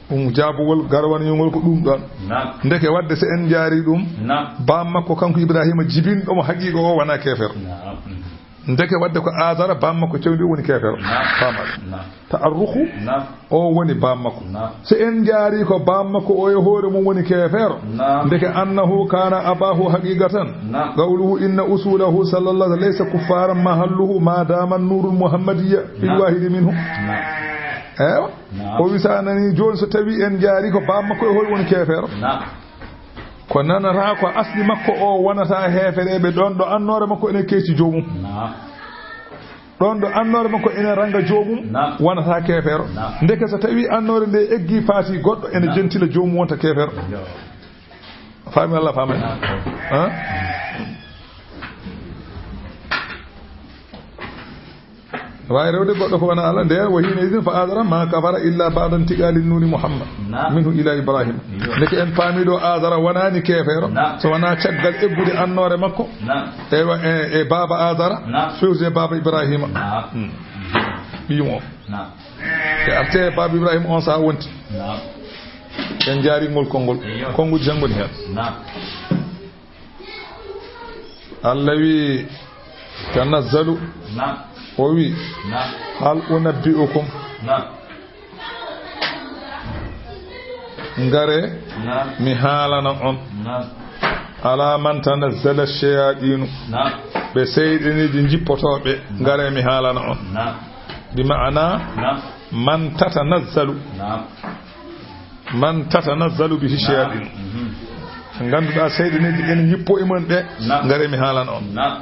Ɗum jaabugol garwaniyungol ko ɗum ɗoon. Naam. Ndeke waɗde so en njaari ɗum, naam, baam makko kanko Ibraahiima jibinɗo mo haqiiqa o wonaa keefeero. Naam. Ndeke waɗde ko Aazara baam makko cawndiiɗo woni keefeero. Naam. Faamaade. Naam. Ta'arruxu, naam, o woni baam makko. Naam. So en njaari ko baam makko o e hoore mum woni keefeero. Naam. Ndeke annahu kana abahu haqiqatan. Naam. Qawluhu inna usulahu sallallahu laysa kuffaran mahalluhu ma dama nurul muhammadiyya fil, naam, wahidi minhu. Naam. Ewa. Naam. O wi sa nani jooni so tawi en njaari ko baam makko e hoore woni keefeero. Naam. Ko nanata ko asli makko o wonata heefereɓe ɗon ɗo annoore makko ene keeci joomum. Naam. Ɗon ɗo annoore makko ene ranga joomum, naam, wonata keefeero. Naam. Ndeke so tawi annoore nde eggi faati goɗɗo ene, naam, jentila joomum wonta keefeero. Yo. Faami Allah faamani. Naam. Han? Waawi rewde goɗɗo ko wona Allah, nden wa hiina idin fa Aazara ma kafara illa ba'da intiqali nuri Muhammad, naam, minhu ila Ibrahim. Yo. Ndeke en paami ɗo Aazara wonaani keefeero, naam, so wonaa caggal eggude annoore makko. Naam. Eywa, e, e baaba Aazara, naam, fewde e baaba Ibraahiima. Naam. Hmm. Ɓiyum o. Naam. E arte e baaba Ibraahiima on saha wonti. Naam. En njaari ngol konngol. Eyyo. Konnguɗi tan ngoni heen. Naam. Allah wi, "Tanazzalu." Naam. O wi, naam, "Hal unabbi'ukum?" Naam. Ngare, naam, mi haalana on. Naam. Ala man tanazzala shayaɗinu. Naam. Ɓe seyɗeneeji njippotooɓe, ngare mi haalana on. Naam. Bi ma'ana, naam, man tatanazzalu. Naam. Man tatanazzalu bihi, naam, shayaɗinu. Mhm. Ngannduɗaa seyɗeneeji ene njippo e mum ɓe, naam, ngare mi haalana on. Naam.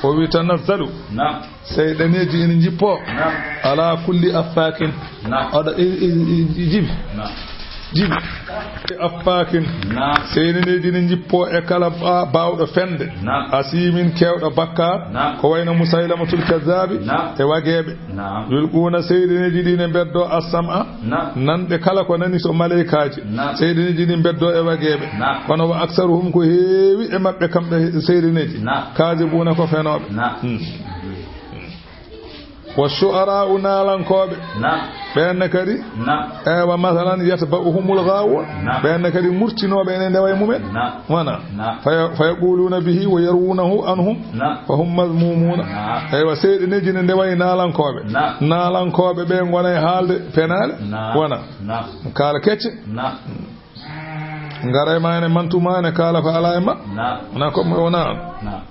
O wi tanazzalu. Naam. Seyɗaneeji ene njippo. Naam. Ala kulli affaakin. Naam. Oɗo i, i, i, i, jibi. Naam. Jibi. E affaakin. Naam. Seyɗaneeji ene njippo e kala ba-, baawɗo fende. Naam. Asiimin keewɗo bakkaar. Naam. Ko wayno Musaylamatul Kazzaabi. Naam. E wageeɓe. Naam. Yulquuna seyɗaneeji ɗi ne mbeddo as-sam'a. Naam. Nanɓe kala ko nani so maleykaaji. Naam. Seyɗaneeji ɗi mbeddo e wageeɓe. Naam. Kono wa aksaruhum ko heewi e maɓɓe kamɓe seyɗaneeji. Naam. Kaadibuuna ko fenooɓe. Naam. Hmm. Wa shu'araa'u naalankooɓe. Naam. Ɓeen ne kadi. Naam. Ewa masalan yatba'uhumul ghaawuun. Naam. Ɓeen ne kadi murtinooɓe ene ndewa e mumen. Naam. Wona. Naam. Faya-, fayaquluuna bihi wa yarwuunahu anhum. Naam. Fa hum mazmuumuuna. Naam. Eywa, seyɗaneeji ne ndewa e naalankooɓe. Naam. Naalankooɓe ɓe ngona e haalde penaale. Naam. Wona. Naam. Kaala kecce. Naam. Ngara e ma ene mantu ma ene kaala ko alaa e ma. Naam. Wona ko mo wona. Naam.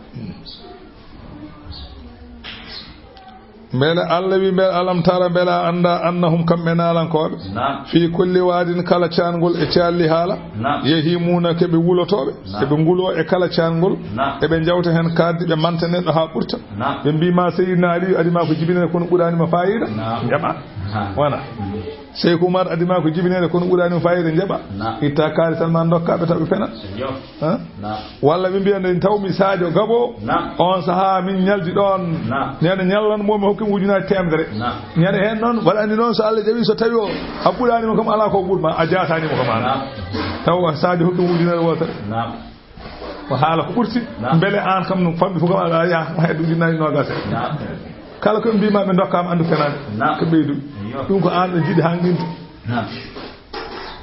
Mbele Allah wi, mbele alam tara, mbele a annda, annahum, kamɓe naalankooɓe, Naam. fii kulli waadin, kala caangol e caalli haala, Naam. yahimuuna, ke ɓe wulotooɓe, Naam. eɓe nguloo e kala caangol, Naam. eɓe njawta heen kaaɗdi, ɓe manta neɗɗo haa ɓurta. Naam. Ɓe mbii ma Seydina Aliyu adi ma ko jibinere kono ɓuraani mo faayiida, Naam. njaɓa. Naam. Wona. Seyku Umar adi ma ko jibinere kono ɓuraani mo faayiida, njaɓa. Naam. Itta kaari tan ma ndokka ɓe taw ɓe pena. Yo. Ha? Naam. Walla ɓe mbiya nde tawmi Sadio Gabo, Naam. on sahaa min ñaldi ɗoon. Naam. Ñande ñallan mo mi hokki ujunaaji teemedere. Naam. Ñande heen noon, waɗa anndi noon so Allah jaɓi so tawi o a ɓuraani mo kam alaa ko ɓurma, a jaataani mo kam an. Naam. Taw Sadio hokki ujunere wootere. Naam. Ko haala ko ɓurti. Naam. Mbele aan kam no famɗi fof kam aɗa yaha hedde ujunaaji noogaas en. Naam. Kala ko ɓe mbii ma ɓe ndokkaama anndu fenaande. Naam. Ko ɓeydu. Yo. Ɗum ko aan ɓe njiɗi haa nginta. Naam.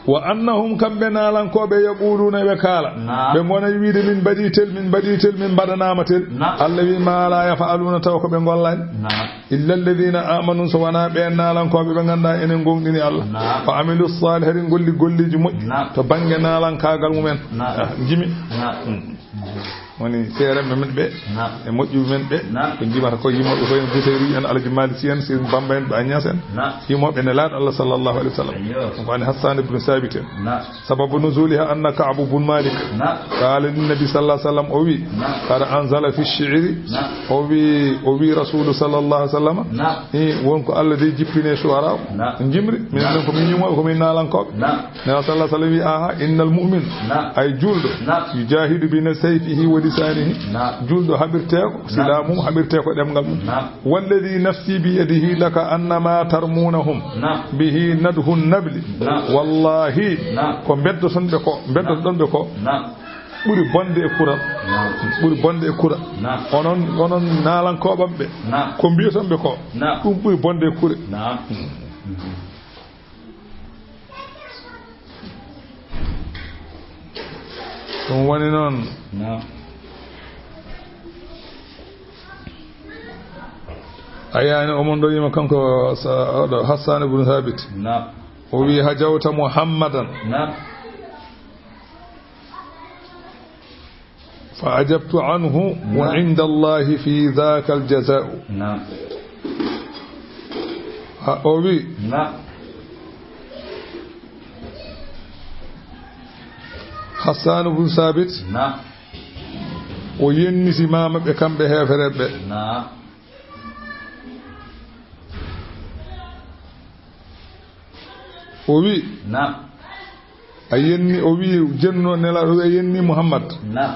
Wa annahum, kamɓe naalankooɓe, yaquluuna, ɓe kaala. Naam. Ɓe ngona wiide min mbaɗii tel, min mbaɗii tel, min mbaɗanaama tel. Naam. Allah wi ma la yaf'aluuna, taw ko ɓe ngollaani. Naam. Illa alladhina amanu, so wonaa ɓeen naalankooɓe ɓe ngannduɗaa enen ngoongɗini Allah. Naam. Wa amilu salihati, ngolli golleeji moƴƴi. Naam. To bannge naalankaagal mumen. Naam. Ah, njimi. Naam. Hmm. Woni seerenɓe men ɓe, Naam. e moƴƴuɓe men ɓe, Naam. ko njimata ko yimooɓe ko en Busayri en, Alaji Malik Si en, Sëriñ Bamba en, Baay Ñas en, Naam. yimooɓe Nelaaɗo Allah sallallahu alayhi wa sallam. Ayyo. Ko woni Hassan ibn Sabit en. Naam. Sababu nuzuliha anna Ka'b bun Malik Naam. qala lin nabi sallallahu alayhi wa sallam, o wi, Naam. qad anzala fi shi'ri, Naam. o wi, o wi Rasulu sallallahu alayhi wa sallam, Naam. i won ko Allah de jippine shu'ara, Naam. njimri, minen Naam. ɗon ko min yimooɓe, ko min naalankooɓe. Naam. Nabi sallallahu alayhi wa sallam wi, aha, innal mu'min, Naam. ay juulɗo, Naam. yujahidu bi sayfihi wa lisanihi, Naam. juulɗo haɓirte ko Naam. silaa mum, haɓirte ko ɗemngal mum. Naam. Walladhi nafsi bi yadihi laka annama tarmunahum Naam. bihi nadhu nabli. Naam. Wallahi, Naam. ko mbeddoton ɓe ko, mbeddoton ɓe ko, Naam. ɓuri bonde e kural. Naam. Ɓuri bonde e kural. Naam. Onon, onon naalankooɓam ɓe. Naam. Ko mbiyoton ɓe ko. Naam. Ɗum ɓuri bonde e kure. Naam. Ɗum woni noon. Naam. A yiyaani omo ɗo yima kanko sa-, oɗo Hassan ibn Thabit. Naam. O wi, hajawta Muhammadan. Naam. Fa ajabtu anhu, wa Naam. inda Allahi fi dhaka al-jaza'u. Naam. Ha, o wi, Naam. Hassan ibn Thabit, Naam. o yenniti maama ɓe kamɓe heefereɓe. Naam. O wi, Naam. A yenni, o wi, jenno Nelaaɗo, o wi, a yenni Muhammad. Naam.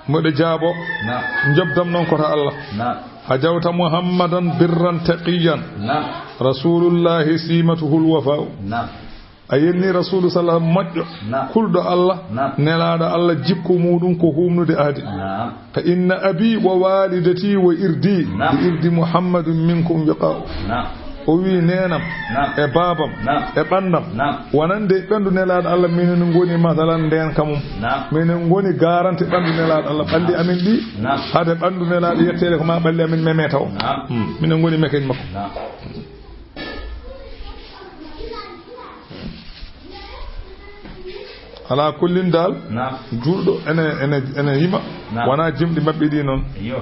Mboɗo jaabo. Naam. Njobdam noon ko to Allah. Naam. Hajawta Muhammadan birran taqiyan. Naam. Rasulullahi simatuhul wafa'u. Naam. A yenni Rasulu sallam moƴƴo. Naam. Kulɗo Allah. Naam. Nelaaɗo Allah jikku muɗum ko humnude ahdi. Naam. Fa inna abi wa walidati wa irdi Naam. bi irdi Muhammadin minkum wiqa'u. Naam. O wi neenam Naam. e baabam Naam. e ɓandam Naam. wonande ɓandu Nelaaɗo Allah, minen ngoni masalan ndenka mum. Naam. Minen ngoni garanti ɓandu Nelaaɗo Allah. Ɓalli amin ɗi Naam. hade ɓandu Nelaaɗo yetteede ko ma ɓalli amin meme taw. Naam. Hmm. Minen ngoni meken makko. Naam. Ala kullin dal, Naam. juulɗo ene, ene, ene yima, Naam. wona jimɗi maɓɓe ɗi noon. Iyo.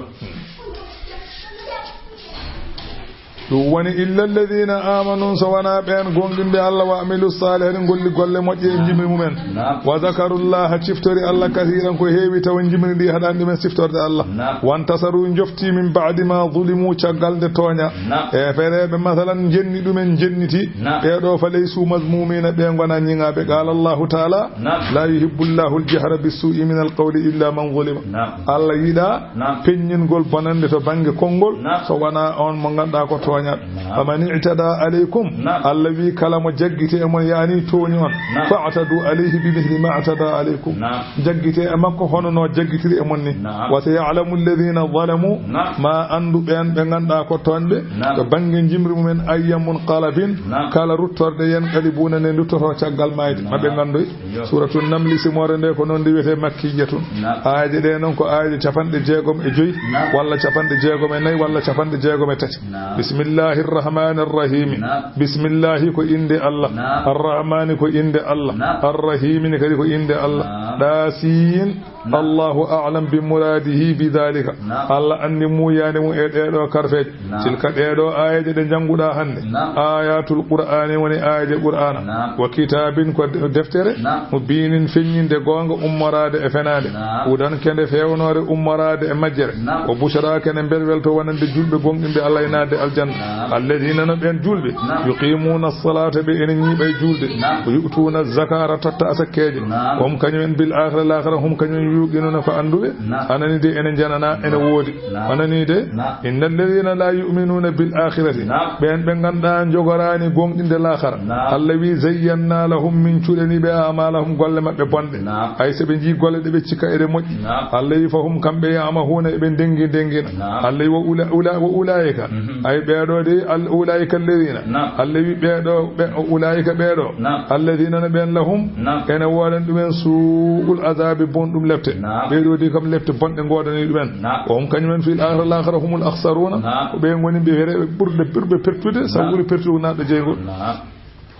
Ɗum woni illa alladhina amanu, so wona ɓeen goonɗinɓe Allah, wa amilu salihati, ngolli golle moƴƴe e jimri mumen. Naam. Wa zakarullaha, ciftori Allah kasiran, ko heewi taw jimri ndi haɗani ɗumen siftorde Allah. Naam. Wantasaru, jofti min ba'di ma zulimu, caggal nde tooña. Naam. Heefereɓe, masalan, jenni ɗumen, jenniti. Naam. Ɓeeɗo fa laysu mazmumina, ɓe ngona ñiŋaaɓe. Qala Allahu taala, Naam. la yuhibbu Allahu al-jahra bis-su'i min al-qawli illa man zulima. Naam. Allah yiɗa Naam. peññingol bonande to bannge konngol, Naam. so wona on mo ngannduɗaa ko tooñaɗo. Naam. Faman i'tada alaykum, Naam. Allah wi kala mo jaggiti e mon, yaani tooñi on, Naam. fa'tadu alayhi bi mithli ma i'tada alaykum. Naam. Jaggite e makko hono no jaggitiri e mon ni. Naam. Wa saya'lamu alladhina zalamu, Naam. ma anndu ɓeen ɓe ngannduɗaa ko tooñɓe, Naam. to bannge jimri mumen, ayya munqalabin, Naam. kala ruttorde yanqalibuna nde nduttoto caggal maayde. Naam. Ma ɓe nganndoy. Iyo. Suratu Namli, simoore nde ko noon nde wiyetee makkiyatun. Naam. Aaje ɗe noon ko aaje capanɗe jeegom e joy, Naam. walla capanɗe jeegom e nayi, walla capanɗe jeegom e tati. Naam. Bismillahir Rahmanir Rahim. Naam. Bismillahi ko innde Allah. Naam. Ar-Rahmani ko innde Allah. Naam. Ar-Rahimi ne kadi ko innde Allah. Naam. Ɗaa siin. Allahu a'lam bi muradihi bi dhalika. Naam. Allah anndi muuyaande mum e ɗee ɗoo karfeeje. Naam. Tilka, ɗee ɗoo aayeeje ɗe njannguɗaa hannde. Naam. Ayatul Qur'aani, woni aayeeje Qur'aana. Naam. Wa kitaabin, ko de-, deftere. Naam. Mubiinin, feññinde goonga, ummoraade e fenaande. Naam. Hudan, kende feewnoore, ummoraade e majjere. Naam. Wa bushra, kende mbelwelto wonande juulɓe gooŋɗinɓe Allah e naatde aljanna. Naam. Alladina, no ɓeen juulɓe. Naam. Yuqimuuna as-salata, ɓe ene ñiiɓa e juulde. Naam. Wa yu'tuuna az-zakata, totta asakkeeje. Naam. Hum, kañum en, bil akhira, laakhira, hum, kañum en, yuqinuna, ko annduɓe. Naam. Anani de, ene njanana, ene woodi. Naam. Anani de. Naam. Inna alladina la yu'minuna bil akhirati. Naam. Ɓeen ɓe ngannduɗaa njogoraani gooŋɗinde laakhara. Naam. Allah wi, zayyanna lahum, min cuɗani ɓe, amalahum, golle maɓɓe bonɗe. Naam. Hay so ɓe njii golle ɗe ɓe cikka eɗe moƴƴi. Naam. Allah wi, fahum, kamɓe, ya'mahuna, eɓe ndengi ndengina. Naam. Allah wi, wa ula-, ula-, wa ulaika. Mhm. Ay ɓeeɗo de, al-, ulaika alladina. Naam. Allah wi ɓeeɗo, ɓe, ulaika ɓeeɗo. Naam. Alladina, no ɓeen, lahum. Naam. Ene woodan ɗumen su'ul azabi, bonɗum lepte. Naam. Ɓeeɗo de kam lepte bonɗe ngoodani ɗumen. Naam. Wa hum, kañum en, fil akhira, laakhira, humul akhsaruna. Naam. Ko ɓe ngoni ɓe here ɓe ɓurɓe, ɓurɓe pertude, sabu ɓuri pertude naatɗo jeyngol. Naam.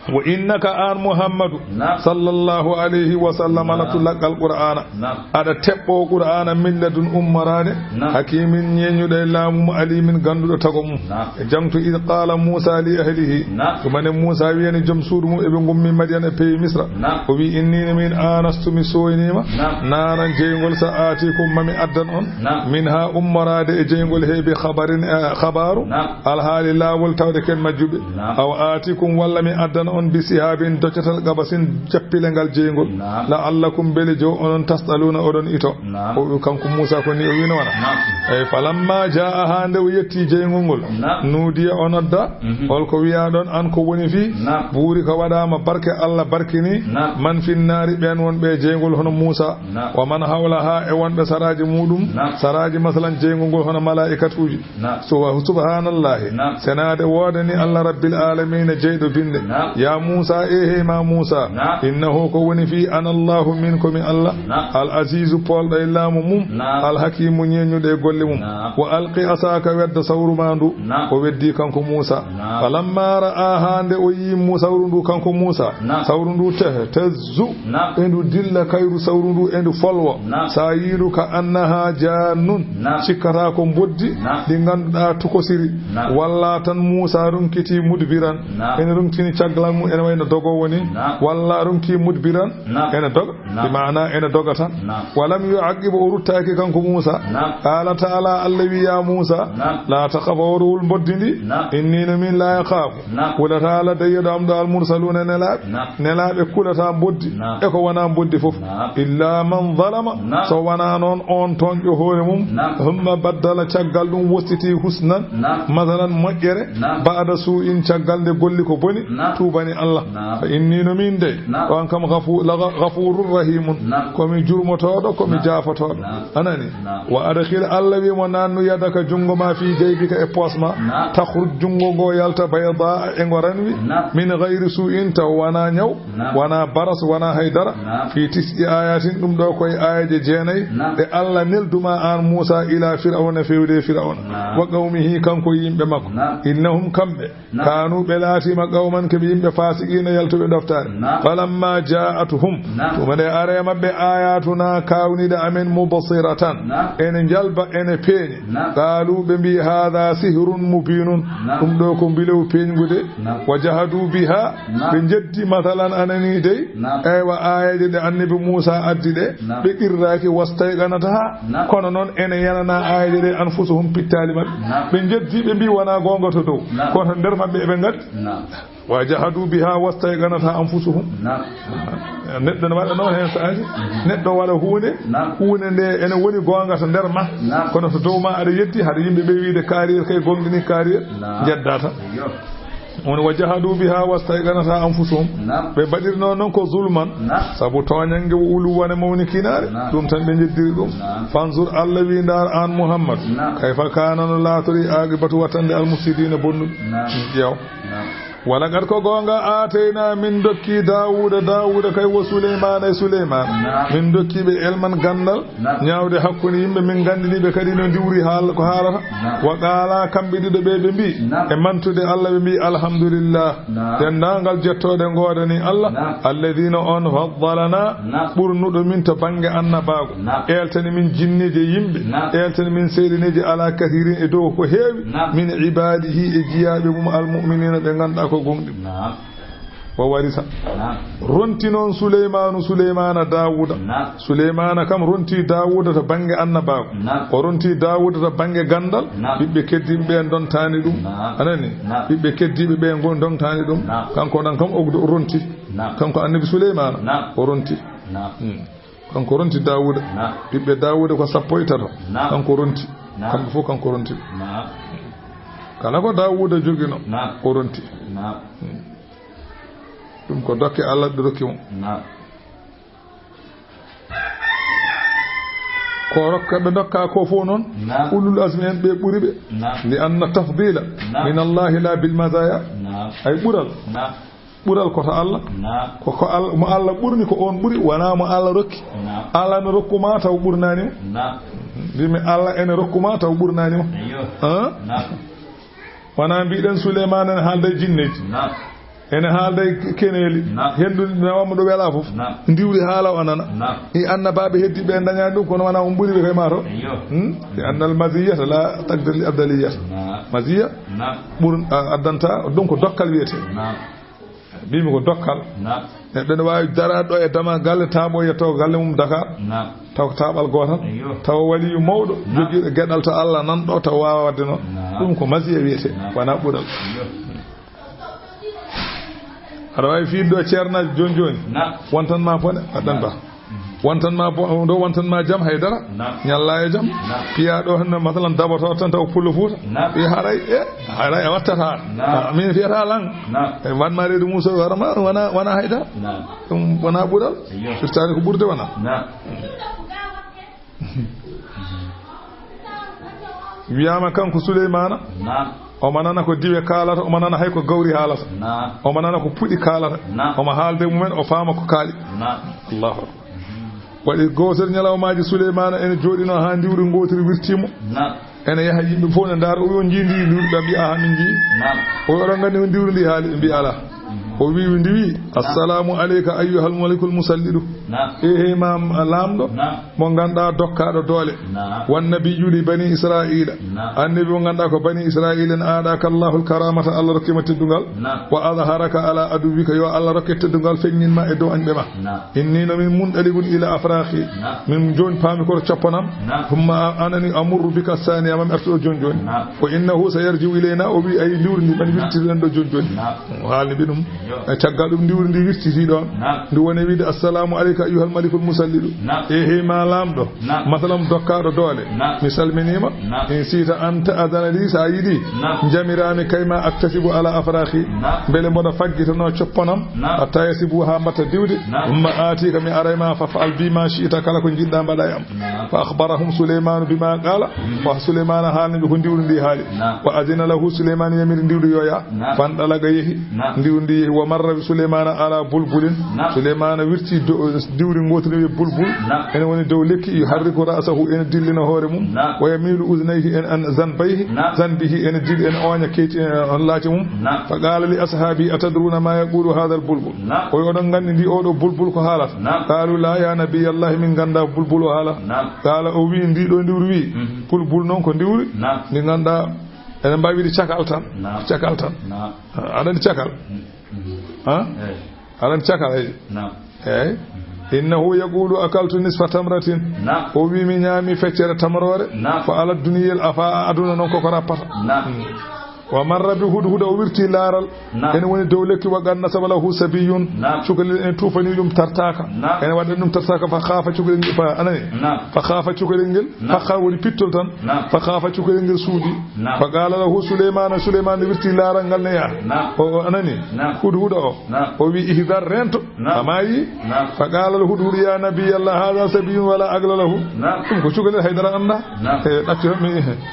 Wa innaka, an Muhammadu, naam, sallallahu alayhi wa sallam, naam, latu laqqal Qur'aana. Naam. Aɗa teɓɓo Qur'aana min ladun, ummoraade, naam, hakimin, ñeeñuɗo e laamu mo, alimin, gannduɗo tago mum. Naam. E jaŋto, id qala Musa li ahlihi. Naam. Tuma nde Musa wiyani joom suudu mum, eɓe ngummi Madyan e peewi Misra. Naam. O wi, inni, no min, anastu, mi sooyniima. Naam. Naaran, jeyngol, sa aatikum, mami addan on. Naam. Min ha, ummoraade e jeyngol he, bi khabarin, eh, khabaaru. Naam. Alhaali laawol tawde ken majjuɓe. Naam. Aw aatikum, walla mi addan on, bi sihaabin, doccatal, qabasin, jappile ngal jeyngol. Naam. La'allakum, mbele jo onon, tas'aluuna, oɗon ito. Naam. O, kanko Muusa ko ni o wino wona. Naam. Eyi, falamma jaa'a, haa nde o yetti jeyngol ngol. Naam. Nuudiya, o nodda. Mhm. Hol ko wi'aa ɗon an ko woni fii? Naam. Buuri ka waɗaama barke, Allah barkini. Naam. Man finnaari, ɓeen wonɓe e jeyngol hono Muusa. Naam. Wa man hawlaha, e wonɓe saraaji muuɗum. Naam. Saraaji, masalan, jeyngol ngol hono malaa'ikatuuji. Naam. Suba-, subhaanallahi. Naam. Senaade woodani Allah Rabbil aalamiina, jeyɗo binde. Naam. Ya Muusa, e hey ma Muusa. Naam. Innahu, ko woni fii, ana Allahu, min ko mi Allah. Naam. Al Aziizu, poolɗo e laamu mum. Naam. Al Hakiimu, ñeeñuɗo e golle mum. Naam. Wa alqi asaaka, wedda sawru ma ndu. Naam. O weddi kanko Muusa. Naam. Falamma ra'aha, nde o yii mu-, sawru ndu kanko Muusa. Naam. Sawru ndu teh-, tazzu. Naam. E ndu dilla kayru sawru ndu, e ndu folwa. Naam. Sa yii ndu, ka annaha jaannun. Naam. Cikkata ko mboddi, naam, ɗi ngannduɗaa tukosiri. Naam. Walla tan Muusa runkiti mudbiran. Naam. Ene runkini caggal mum, ene wayno dogo woni. Naam. Walla runki mudbiran, naam, ene doga. Naam. Bi maana ene doga tan. Naam. Walam yu'aqqib, o ruttaaki kanko Muusa. Naam. Qaala ta'ala, Allah wi, ya Muusa, naam, la takhaf, a hoto hul mboddi ndi. Naam. Inni, no min, la akhaafu, naam, hulataa, ala dayyoɗo am ɗo, al mursaluuna, nelaaɓe. Naam. Nelaaɓe kulataa mboddi. Naam. E ko wonaa mboddi fof. Naam. Illa man zalama, naam, so wonaa noon oon tooñɗo hoore mum. Naam. Thumma baddala, caggal ɗum wostiti, husnan, naam, masalan, moƴƴere, naam, ba'da suu'in, caggal nde golli ko boni, naam, tuubani Allah. Naam. Fa inni, no min dey, naam, on kam ghafu-, la gha-, ghafuurun rahiimun. Naam. Ko mi jurmotooɗo, ko mi, naam, jaafotooɗo. Naam. Anani? Naam. Wa adkhil, Allah wi mo, naannu yadaka, junngo ma, fii jaybika, e poos ma. Naam. Takhruj, junngo ngo yalta, baydaa, e ngo ranwi. Naam. Min ghayri suu'in, taw wonaa ñaw, naam, wonaa baras, wonaa hay dara. Naam. Fii tis'i ayatin, ɗum ɗo koye aayeeje jeenayi, naam, ɗe Allah neldu ma aan Muusa ila Fir'awna, fewde Fir'awna. Naam. Wa qawmihi, kanko e yimɓe makko. Naam. Innahum, kamɓe, naam, kaanu, ɓe laatiima, qawman, ko ɓe yimɓe, faasiqiina, yaltuɓe ɗoftaare. Naam. Falamma jaa'athum, naam, tuma nde ari e maɓɓe, ayatuna, kaawniiɗe amen, mubsiratan, naam, ene njalba, ene peeñi. Naam. Qaalu, ɓe mbii, haada sihrun mubiinun, naam, ɗum ɗo ko mbilew peeñngu de. Naam. Wa jahadu biha, naam, ɓe njeddi, masalan, anani dey. Naam. Eywa, aayeeje ɗe annabi Muusa addi ɗe, naam, ɓe qirraaki, wastayqanataha, naam, kono noon ene yanana aayeeje ɗe, anfusuhum, pittaali maɓɓe. Naam. Ɓe njeddi, ɓe mbii wonaa goonga to dow, naam, kono to nder maɓɓe eɓe ngaddi. Naam. Wa jahadu biha wastayqanatha anfusuhum. Naam. Neɗɗo ne waɗa noon heen saaji. Mhm. Neɗɗo waɗa huunde, naam, huunde nde ene woni goonga to nder ma. Naam. Kono to dow ma aɗa yeddi, haɗa yimɓe ɓe wiide carrière kay, gonɗini carrière, naam, njedda tan. Eyyo. Woni wa jahadu biha wastayqanatha anfusuhum. Naam. Ɓe mbaɗirno noon ko zulman. Naam. Sabu tooñannge, wo uluwwan, e mawnikinaare. Naam. Ɗum tan ɓe njeddiri ɗum. Naam. Fanzur, Allah wi, ndaar aan Muhammad. Naam. Kayfa kaana, no laatori, aqibatu, wattande, al mufsidiina, bonnuɓe. Naam. Ƴeew. Naam. Wala qad ko goonga, aatayna min dokki Daawuda, Daawuda kay wo Suleymaana e Suleymaana. Naam. Min dokki ɓe elman ganndal, naam, ñaawde hakkunde yimɓe, min nganndini ɓe kadi no ndiwri haal-, ko haalata. Naam. Wa qaala, kamɓe ɗiɗo ɓe, ɓe mbi, naam, e mantude Allah, ɓe mbi, alhamdulillah. Naam. Denndaangal jettooɗe ngoodani Allah. Naam. Alladina on faddalana, naam, ɓurnuɗo min to bannge annabaagu. Naam. Eeltani min jinneeji e yimɓe. Naam. Eeltani min seyɗineeji ala kathirin e dow ko heewi. Naam. Min ibadihi e jiyaaɓe mum almu'minina ɓe ngannduɗaa ko gomɗi. Naam. Wa warisa. Naam. Ronti noon Suleymaanu Suleymaana Daawuda. Naam. Suleymaana kam ronti Daawuda to bannge annabaagu. Naam. O ronti Daawuda to bannge ganndal. Naam. Ɓiɓɓe keddiiɓe ɓe ndontaani ɗum. Naam. Anani? Naam. Ɓiɓɓe keddiiɓe ɓe ngon ndontaani ɗum. Naam. Kanko ɗon kam o ronti. Naam. Kanko annabi Suleymaana. Naam. O ronti. Naam. Hmm. Kanko ronti Daawuda. Naam. Ɓiɓɓe Daawuda ko sappo e tato. Naam. Kanko ronti. Naam. Kamɓe fof kanko ronti. Naam. Kala ko Daawuda jogino, naam, o ronti. Naam. Hmm. Ɗum ko dokke Allah ɗe rokki mo. Naam. Ko rokka, ɓe ndokka ko fof noon, naam, ulul azmi en ɓe ɓuri ɓe. Naam. Li anna tafdila, naam, min Allahi la bil mazaya. Naam. Ay ɓural. Naam. Ɓural ko to Allah. Naam. Ko, ko Allah, mo Allah ɓurni ko on ɓuri, wonaa mo Allah rokki. Naam. Allah ne rokkuma taw ɓurnaani mo. Naam. Mbimi Allah ene rokkuma taw ɓurnaani mo. Eyyo. Haa? Naam. Wonaa mbiɗen Suleymaana ene haalda e jinneeji. Naam. Ene haalda e keneeli. Naam. Henndu nawama ɗo welaa fof. Naam. Ndiwri haala o nana. Naam. I annabaaɓe heddi ɓe dañaani ɗum, kono wonaa on ɓuri ɓe kay maa to. Eyyo. Hmm? Li annal maziyata la taqdir li afdaliyata. Naam. Maziya, naam, ɓur-, a-, addanta, donc dokkal wiyete. Naam. Mbimi ko dokkal. Naam. Neɗɗo ne waawi daraade ɗo e dama galle, taabo yetto galle mum Dakar. Naam. Taw ko taaɓal gootal. Eyyo. Taw waliyu mawɗo, naam, jogiiɗo geɗal to Allah nan ɗo, taw waawa waɗde noon. Naam. Ɗum ko masiya wiyetee, naam, wonaa ɓural. Eyyo. Aɗa waawi fiide ɗo ceernaaji jooni jooni. Naam. Wontan ma bone, aɗa ɗan ba. Wontan ma bo-, ɗo wontan ma jam, haydara. Naam. Ñalla e jam. Naam. Piya ɗo hannde, masalan, daboto tan taw pullo Fuuta. Naam. Wi haray, e, haray a wattata. Naam. A, min fiyata lan. Naam. E, wan ma reedu Muusa, wara ma, wana, wana haydara. Naam. Ɗum wona ɓural. Eyyo. Firtaani ko ɓurde wona. Naam. Wiyaama kanko Suleymaana. Naam. Omo nana ko diwe kaalata, omo nana hay ko gawri haalata. Naam. Omo nana ko puɗi kaalata. Naam. Omo haalde mumen, o faama ko kaali. Naam. Allahu akbar. Waɗi gootel ñalawmaaji Suleymaana ene jooɗinoo haa ndiwri ngootiri wirtii mo. Naam. Ene yaha yimɓe fof ne ndaara, o wi on njii ndi ndiwri, ɓe mbiya aha min njii. Naam. O wi oɗon nganndi ko ndiwri ndi haali, ɓe mbiya alaa. O wi ndi wi, assalamu aleyka ayyuhal malikul musallidu. Naam. E hey ma laamɗo, naam, mo ngannduɗaa dokkaaɗo doole. Naam. Wan nabiyyu li bani Israa'iila. Naam. Annabi mo ngannduɗaa ko bani Israa'iila en, aɗaaka Allahul karaamata, Allah rokki ma teddungal. Naam. Wa adharaka ala aduwwika, yo Allah rokke teddungal feññin ma e dow añɓe ma. Naam. Inni no min munɗaligun ila afraqi. Naam. Min jooni paami ko to coppanam. Naam. Thumma a-, anani amurru bika saaniya, mami artuɗo jooni jooni. Naam. Wa innahu sayarji'u ilayna, o wi ay ndiwri ndi mani wirtiri ɗen ɗo jooni jooni. Naam. O haalni ɓe ɗum. Yo. E caggal ɗum ndiwri ndi wirtiti ɗon. Naam. Ndi woni wiide, assalamu aleyka ayyuhal malikul musallidu. Naam. E hey ma laamɗo. Naam. Masalan dokkaaɗo doole. Naam. Mi salminiima. Naam. In siita an ta'adana li, so a yiɗi. Naam. Njamiraami kayma aktasibu ala afraqi. Naam. Mbele mboɗo faggitanoo coppanam. Naam. Hatta yasibu haa mbatta diwde. Naam. Thumma aatika mi aray ma fa fa'al bi ma shi'ta kala ko njiɗɗa mbaɗa e am. Naam. Fa akhbarahum Suleymaanu bima qaala. Mm. Wa Suleymaana haalni ɓe ko ndiwri ndi haali. Naam. Wa adina lahu Suleymaanu yamiri ndiwri yo yaa. Naam. Fandalaga yehi. Naam. Ndiwri ndi yehi. Wa marra bi Suleymaana ala bulbulin. Naam. Suleymaana wirti do-, ndiwri ngootiri wiye bulbul. Naam. Ene woni dow lekki, yuharriku ra'sahu, ene dillina hoore mum. Naam. Wa yamilu uznayhi, en an zanbayhi. Naam. Zanbihi, ene dil-, ene ooña keyti, en on laace mum. Naam. Fa qaala li ashaabi, atadruna ma yaqulu hadha al bulbul? Naam. O wi oɗon nganndi ndi oɗo bulbul ko haalata? Naam. Qaalu la ya nabiyallahi, min ngannda bulbul o haala. Naam. Qaala o wi ndi ɗo ndiwri wi, mhm, bulbul noon ko ndiwri. Naam. Ndi ngannduɗaa ene mbaawi wiide cakal tan. Naam. Cakal tan. Naam. Aɗa anndi cakal? Mm, mm. Ha? Eey. Aɗa anndi cakal, eey? Naam. Eey. Mm. Innahu yaqulu akaltu nisfa tamratin. Naam. O wi mi ñaami feccere tamroore. Naam. Fa ala duniyal afa, aduna noon koko rappata. Naam. Mm. Wa marra bi hudhuda, o wirti laaral. Naam. Ene woni dow lekki, wa qad nasaba lahu sabiyyun. Naam. Cukalel ene tuufani ɗum tartaaka. Naam. Ene waɗa ɗum tartaaka, fa khaafa cukalel ngel, fa anani. Naam. Fa khaafa cukalel ngel, naam, haqa woni pittol tan. Naam. Fa khaafa cukalel ngel suuɗi. Naam. Fa qaala lahu Suleymaana, Suleymaana wirti laaral ngal ne yaa. Naam. O, o anani. Naam. Hudhuda o. Naam. O wi ihdar, reento. Naam. A maayi? Naam. Fa qaala al hudhudu ya nabiyallah, hadha sabiyyun wala aqla lahu. Naam. Ɗum ko cukalel, haydara annda. Naam. E ɗaccu tan mi,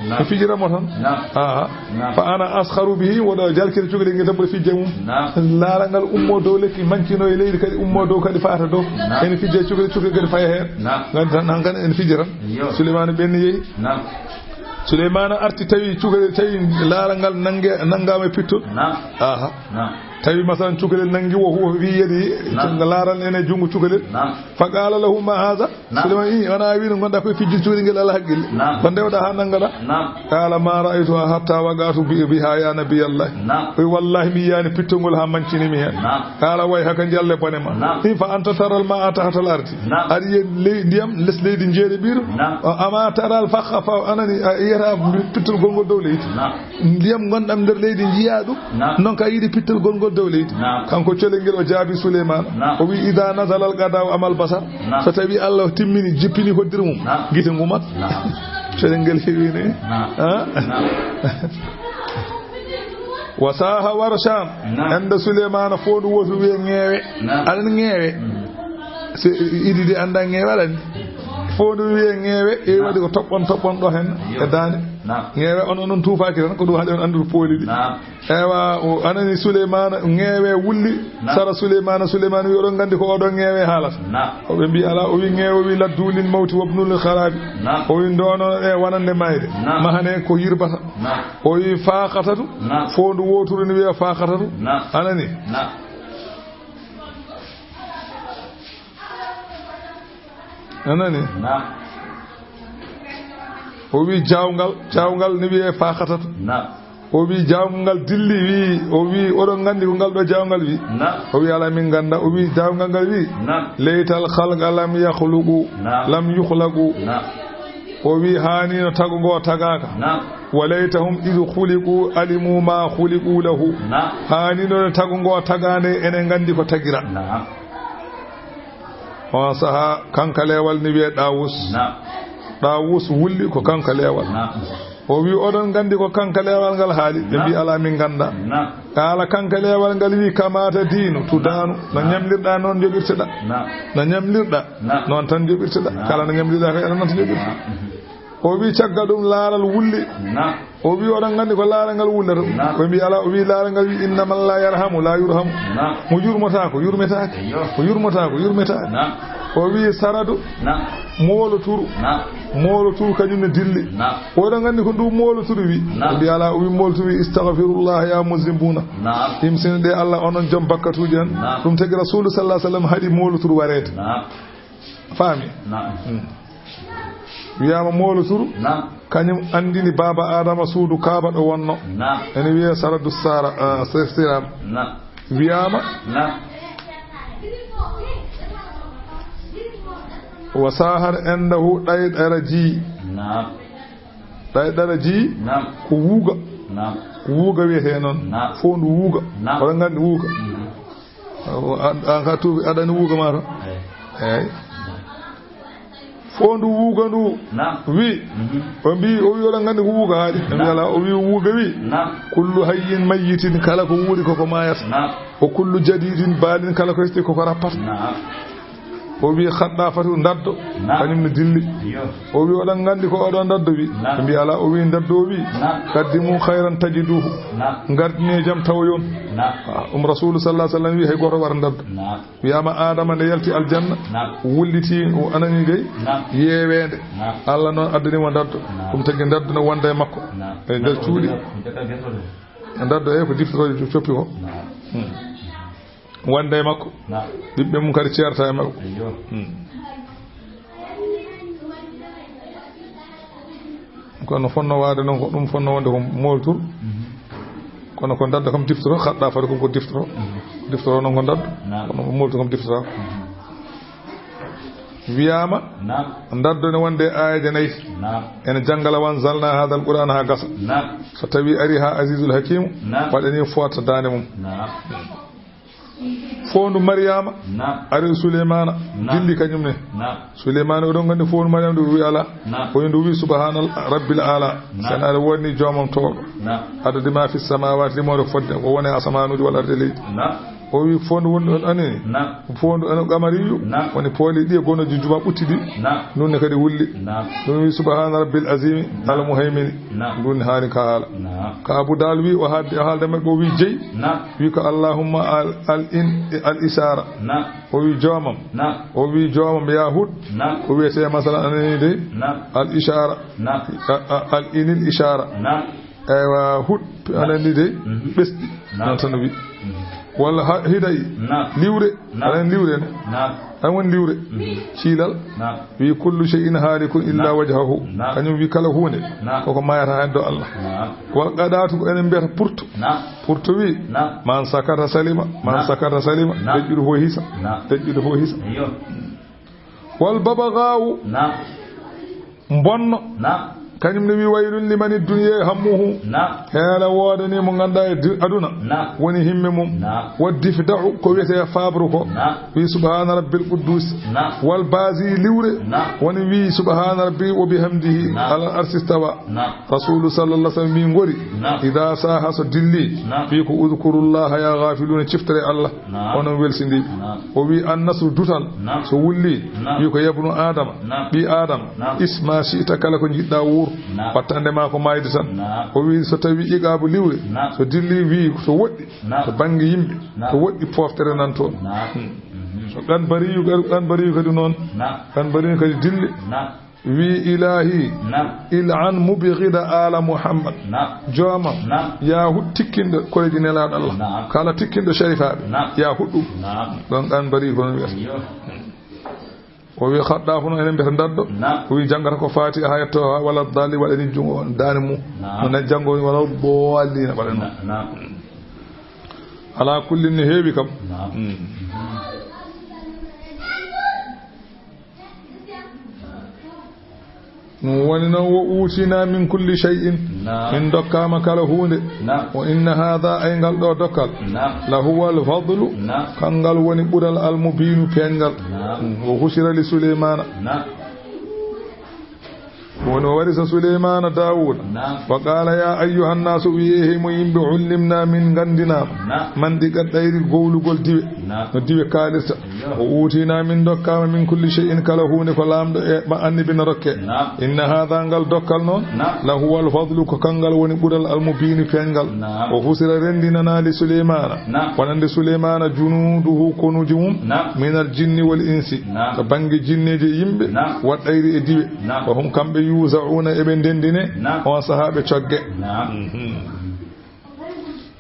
naam, mi fijira mo tan. Naam. Aha. Naam. Fa ana Askharu bihi, woɗo jalkira cukalel ngel tan, mboɗo fijja mum. Naam. Laaral ngal ummo dow lekki, mancino e leydi kadi, ummo dow kadi, faata dow. Naam. Ene fijja cukalel, cukalel kadi faya heen. Naam. Ngam tan, han kan ene fijja tan. Iyo. Suleymaana ɓenni yehi. Naam. Suleymaana arti, tawi cukalel, tawi laaral ngal nange, nanngaama e pittol. Naam. Aha. Naam. Tawi, masalan, cukalel nanngi wo, wo fi yadi, naam, laaral ene junngo cukalel. Naam. Fa qala lahu ma hadha? Naam. Suleymaana wi, "Wona a wi no ngonɗaa koye fijjude cukalel ngel alaa haqqille? Naam. Ko ndewɗaa haa nanngaɗaa?" Naam. Qala ma ra'aytuha hatta waqa'tu bi-, biha ya nabiyallah. Naam. O wi, "Wallahi, mi yiyaani pittol ngol haa mancini mi heen." Naam. Qala wayhaka, jalle bone ma. Naam. In fa anta taral ma'a tahtal ardi. Naam. Aɗa yiya ley-, ndiyam les leydi jeeɗiɗo? Naam. Ama taral fakha fa, anani, a yiyata pittol gongol dow leydi? Naam. Ndiyam ngonɗam nder leydi, njiyaa ɗum? Naam. Non ka yiɗi pittol gongol dow leydi? Naam. Kanko cukalel ngel o jaabi Suleymaana. Naam. O wi, "Idha nazala al-qada'u amal basar." Naam. So tawi Allah timmini, jippini hoddire mum, naam, gite ngumat. Naam. Cukalel ngel heewi ne. Naam. Ha? Naam. Wa saha warshan. Naam. Ende Suleymaana, foondu wootu wiye ŋeewe. Naam. Aɗa ŋeewe. Mm. Se idi de annda ŋeewe aɗa anndi. Foondu wiye ŋeewe, e, naam, waɗi ko toɓɓon toɓɓon ɗo heen. Iyo. E daande. Naam. Ŋeewe on, onon tuufaaki tan, ko ɗum haɗi on anndude pooli ɗi. Naam. Ewa, o anani Suleymaana, ŋeewe wulli. Naam. Sara Suleymaana, Suleymaana wi, "Oɗon nganndi ko oɗo ŋeewe haalata?" Naam. O ɓe mbi, "Alaa." O wi, "Ŋeewe," o wi, "laddu lil mawti wabnu lil kharabi." Naam. O wi, "Ndono e wonande mayde. Naam. Mahane ko yirbata." Naam. O wi, "Faakhatatu." Naam. Foondu wooturu ne wiya Faakhatatu. Naam. Anani? Naam. Anani? Naam. O wi, "Jaawngal, jaawngal ne wiyee Faakhatatu." Naam. O wi, "Jaawngal ngal dilli," wi, o wi, "Oɗon nganndi ko ngal ɗo jaawngal wi?" Naam. O wi, "Alaa, min ngannda." O wi, "Jaawngal ngal wi, naam, laytal khalqa lam yakhluqu, naam, lam yukhlaqu." Naam. O wi, "Haani no tago ngo tagaaka." Naam. "Wa laytahum idh khuliqu alimu ma khuliqu lahu." Naam. Haani no tago ngo tagaande, ene nganndi ko tagira. Naam. On saha, kankaleewal ne wiyee Ɗaawus. Naam. Ɗaawus wulli ko kankaleewal. Naam. O wi, "Oɗon nganndi ko kankaleewal ngal haali?" Ɓe mbi, naam, "Alaa, min ngannda." Naam. Qaala, kankaleewal ngal wi, "Kama tadinu tudanu." No, naam, ñamlirɗaa, noon njoɓirteɗaa. Naam. No ñamlirɗaa, naam, noon tan njoɓirteɗaa. Naam. Kala no ñamlirɗaa kay, aɗa noon tan njoɓirteɗaa. Naam. O wi, caggal ɗum laaral wulli. Naam. O wi, "Oɗon nganndi ko laaral ngal wullata?" Naam. Ɓe mbi, "Alaa." O wi, "Laaral ngal wi, inna man la yarhamu la yurhamu." Naam. Mo yurmotaako, yurmetaake. Eyyo. Mo yurmotaako, yurmetaake. Naam. O wi, "Saradu." Naam. Mooloturu. Naam. Mooloturu kañum ne dilli. Naam. "Oɗon nganndi ko ndu mooloturu wi?" Naam. Ɓe mbi, "Alaa." O wi, "Mooloturu wi, istaghfirullah ya muznibuna." Naam. Imsine ɗe Allah, onon joom bakkatuuji en. Naam. Ɗum tagi Rasulu sallallahu alaihi wasallam haɗi mooloturu wareede. Naam. Faami? Naam. Hmm. Wiyaama mooloturu, naam, kañum anndini baaba Aadama suudu Kaaba ɗo wonno. Naam. Ene wiyee Saradu Sara, ah, Sir-, Siram. Naam. Wiyaama, naam, wa sahar indahu ɗayɗara ji. Naam. Ɗayɗara ji, naam, ko wuuga. Naam. Wuuga wiyetee noon. Naam. Foondu wuuga. Naam. Oɗon nganndi wuuga? Mhm. O, an, an ka tuubi, aɗa anndi wuuga maa to? Eey. Eey. Foondu wuuga ndu, naam, wi, mhm, o mbi, o wi, "Oɗon nganndi ko wuuga haali?" Ɓe mbi, naam, "Alaa." O wi, "Wuuga wi, naam, kullu hayyin mayyitin, kala ko wuuri koko maayata. Naam. Wa kullu jadidin balin, kala ko hesti koko rappata." Naam. O wi, "Khaddafatu, ndaddo." Naam. Kañum ne dilli. Iyo. O wi, "Oɗon nganndi ko oɗo ndaddo wi?" Naam. Ɓe mbi, "Alaa." O wi, "Ndaddo o wi, naam, qaddimu khayran tajiduhu." Naam. Ngardinee jam tawoyon. Naam. Ah, ɗum Rasulu sallallahu alaihi wasallam wi, "Hay gooto wara ndaddo." Naam. Wiyaama Aadama nde yalti aljanna, naam, wulliti, o anani gay, naam, yeeweende. Naam. Allah noon addani mo ndaddo. Naam. Ɗum tagi ndaddo no wonda e makko. Naam. E nder cuuɗi. Ndaddo e ko diftotooɗo coppi ko. Naam. Hmm. Wonda e makko. Naam. Ɓiɓɓe mum kadi ceerta e makko. Eyyo. Hmm. Kono fonno waade noon, ko ɗum fonno wonde ko moolturu. Mhm. Kono ko ndaddo kam diftoro, khaddafatu ko, ko diftoro. Mhm. Diftoro noon ko ndaddo. Naam. Kono ko moolturu kam diftoro. Mhm. Wiyaama, naam, ndaddo ne wonde e aayeeje nayi. Naam. Ene janngala, "Wa anzalna hadha al-Qur'ana" haa gasa. Naam. So tawi ari haa Azizul Hakim, naam, waɗani foota daande mum. Naam. Foondu Mariyama, naam, ari Suleymaana, naam, dilli kañum ne. Naam. Suleymaana, oɗon nganndi foondu Mariyama ndu? Wi, "Alaa." Naam. O wi, ndu wi, "Subhaana rabbil aala." Naam. Sen aɗa woni joomam towɗo. Naam. Adadi ma fi samaawaati, limoore fodde ko woni e asamaanuuji walla arde leydi. Naam. O wi foondu wondu on anini. Naam. Foondu on qamariyu. Naam. Woni pooli ɗi e gonoji juma ɓutti ɗi. Naam. Ɗum ne kadi wulli. Naam. Ɗum wi subhaana rabbil azimi al muhaymini. Naam. Ɗum ne haali ka haala. Naam. Ka Abu Dal wi o haaldi, o haalda maɓɓe o wi jeyi. Naam. Wi ko allahumma al, al in, al ishaara. Naam. O wi joomam. Naam. O wi joomam ya Hud. Naam. Ko wiyete masalan anani de. Naam. Al ishaara. Naam. A, a, al inil ishaara. Naam. Eywa, Hud, aɗa anndi de, mhm, ɓesdi. Naam. Noon tan o wi. Mhm. Walla ha, hiday, naam, liwre. Naam. Aɗa anndi liwre ne? Naam. An woni liwre. Mhm. Ciilal. Naam. Wi kullu shay'in haalikun illa, naam, wajhahu. Naam. Kañum wi kala huunde. Naam. Koko maayata heen do Allah. Naam. Wal qadaatu ko enen mbiyata purto. Naam. Purto wi, naam, man sakata salima, man, naam, sakata salima. Naam. Deƴƴuɗo fof hisa. Naam. Deƴƴuɗo fof hisa. Iyo. Wal babagaawu. Naam. Mbonno. Naam. Kañum ne wi waylun limani dunya hammuhu. Naam. Heela woodani mo ngannduɗaa e du-, aduna. Naam. Woni himme mum. Naam. Wa difda'u ko wiyetee fabru ko. Naam. Wi subhaana rabbil quddus. Naam. Wal bazi liwre. Naam. Woni wi subhaana rabbi wa bihamdihi. Naam. Alal arsi stawa. Naam. Rasulu sallallahu alaihi wasallam wi ngori. Naam. Ida saha so dilli. Naam. Wi ko udkurullaha ya ghafiluna ciftore Allah. Naam. Onon welsindiiɓe. Naam. O wi an nasru dutal. Naam. So wulli. Naam. Wi ko yabnu Adama. Naam. Ɓii Adama. Naam. Isma shi'ta kala ko njiɗɗa wuur. Naam. Wattande ma ko maayde tan. Naam. O wi so tawi iqaabu liwre. Naam. So dilli wi so woɗɗi. Naam. To bannge yimɓe. Naam. To woɗɗi poftere nan toon. Naam. Hmm. Mhm. So qanbariyu kadi, qanbariyu kadi noon. Naam. Qanbariyu kadi dilli. Naam. Wi ilahi. Naam. Il'an mubghida ala Muhammad. Naam. Jooma. Naam. Ya huɗ tikkinɗo koreeji nelaaɗo Allah. Naam. Kala tikkinɗo sharifaaɓe. Naam. Ya huɗ ɗum. Naam. Ɗon qanbari ko noon wiyata. Iyo. O wi Xaɗɗaafu no enen mbiyata daddo. Naam. O wi janngata ko Fatiha ha yetto ha wala dalli waɗani junngo on daane mum. Naam. No na janngo wala dallina waɗani. Naam. Naam. Ala kullin ne heewi kam. Naam. Mm. Ɗum woni noon, wa utina min kulli shay'in. Naam. Min dokkaama kala huunde. Naam. Wa inna hadha, ay ngal ɗo dokkal. Naam. La huwa al fadlu. Naam. Kangal woni ɓural al mubiinu peeñngal. Naam. Mm. Wa husira li Suleymaana. Naam. Woni o warisa Suleymaana Daawuda. Naam. Wa qaala ya ayyuhan naasu, wiye he mo yimɓe, ullimna min nganndinaama. Naam. Mantiqa tayri gowlugol diwe. Naam. No diwe kaalirta. Wa utina min dokkaama min kulli shay'in kala huunde ko laamɗo e ma annabi na rokke. Naam. Inna hadha ngal dokkal noon. Naam. La huwa al fadlu ko kangal woni ɓural al mubiinu peeñngal. Naam. Wa husira renndinana li Suleymaana. Naam. Wonande Suleymaana junuuduhu konuuji mum. Naam. Min al jinni wal insi. Naam. To bannge jinneeji e yimɓe. Naam. Wa tayri e diwe. Naam. Wa hum kamɓe yuzauna eɓe ndenndine. Naam. On sahaa ɓe cogge. Naam. Mhm.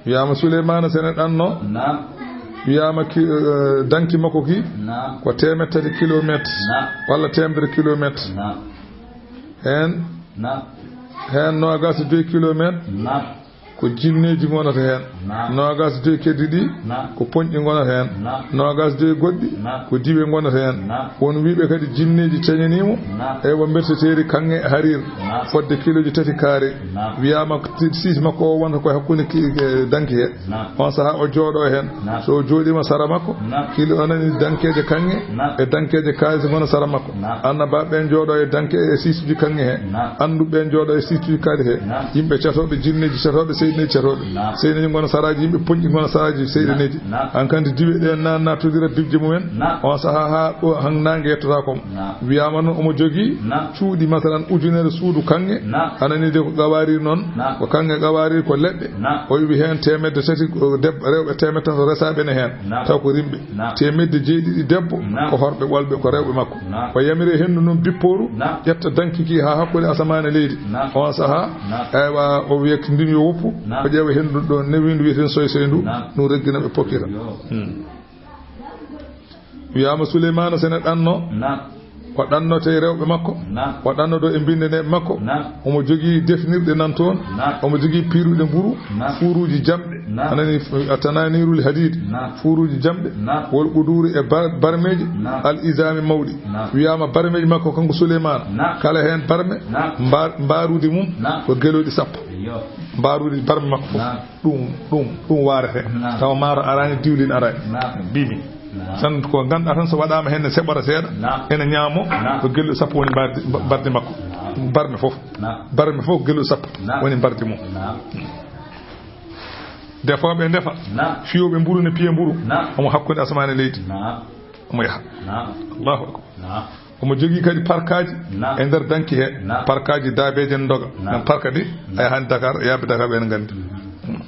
Wiyaama Suleymaana sene ɗanno. Naam. Wiyaama ki, eh, danki makko ki. Naam. Ko teemeɗɗe tati kilomètre. Naam. Walla teemedere kilomètre. Naam. Heen. Naam. Heen noogaas e joyi kilomètre. Naam. Ko jinneeji ngonata heen. Naam. Noogaas e joyi keddi ɗi. Naam. Ko poñƴi ngonata heen. Naam. Noogaas e joyi goɗɗi. Naam. Ko diwe ngonata heen. Naam. Won wiiɓe kadi jinneeji cañaniimo. Naam. E wo mberteteeri kaŋŋe hariir. Naam. Fodde kilooji tati kaari. Naam. Wiyaama ti-, siisi makko o wonta ko hakkunde ki-, ke-, danki he. Naam. On sahaa o jooɗo heen. Naam. So o jooɗiima sara makko, naam, kilo o nani dankeeje kaŋŋe, naam, e dankeeje kaalis ngona sara makko. Naam. Annabaaɓe ɓeen jooɗo e danke e siisuji kaŋŋe he. Naam. Annduɓe ɓeen jooɗo e siisuji kaali he. Naam. Yimɓe catooɓe, jinneeji catooɓe, seyɗineeji catooɓe. Naam. Seyɗineeji ngona saraaji, yimɓe poñƴi ngona saraaji seyɗineeji. Naam. Hankadi diwe ɗe na-, nattodira bibje mumen. Naam. On sahaa haa ɗo han naange yettata kom. Naam. Wiyaama noon omo jogii, naam, cuuɗi, masalan, ujunere suudu kaŋŋe. Naam. Anani de ko qawaariir noon, naam, ko kaŋŋe qawaariir ko leɗɗe. Naam. O yoɓi heen teemedde tati, ko debbo, rewɓe teemedde tati resaaɓe ne heen. Naam. Taw ko rimɓe. Naam. Teemedde jeeɗiɗi debbo, naam, ko horɓe ɓolɓe, ko rewɓe makko. Naam. O yamiri henndu noon bippooru, naam, ƴetta danki ki haa hakkunde asamaan e leydi. Naam. On sahaa, naam, eywa, o wiya ndin yo woppu, naam, o ƴeewa henndu ɗo newindu wiyeten soy soy ndu, naam, ɗum reggina ɓe pokkita. Yo. Hmm. Wiyaama Suleymaana sene ɗanno. Naam. O ɗannoto e rewɓe makko. Naam. O ɗannoto e binndaneeɓe makko. Naam. Omo jogii defnirɗe nan toon. Naam. Omo jogii piiruɗe mburu. Naam. Fuuruuji jamɗe. Naam. A nani f-, a tananirul hadiid. Naam. Fuuruuji jamɗe. Naam. Wol quduuri e bar-, barmeeji. Naam. Al izaami mawɗi. Naam. Wiyaama barmeeji makko kanko Suleymaana. Naam. Kala heen barme. Naam. Mbar-, mbaruuji mum. Naam. Ko gelooɗi sappo. Iyo. Mbaruuji barme makko fof. Naam. Ɗum, ɗum, ɗum waarete. Naam. Tawa maaro araani, diwlin araani. Naam. Bimi. Naam. Tan ko ngannduɗaa tan so waɗaama heen ne seɓora seeɗa, naam, ene ñaamo, naam, ko gelɗo sappo woni mbardi, mba-, mbardi makko. Naam. Barme fof. Naam. Barme fof gelɗo sappo, naam, woni mbardi mum. Naam. Defooɓe ndefa. Naam. Fiyooɓe mburu ne piya mburu. Naam. Omo hakkunde asamaane e leydi. Naam. Omo yaha. Naam. Allahu akbar. Naam. Omo jogii kadi parkaaji. Naam. E nder danki he. Naam. Parkaaji daabeeje ne ndoga. Naam. Nan parka di, naam, a yahaani Dakar, yaaɓe Dakar ɓe ne nganndi. Mhm.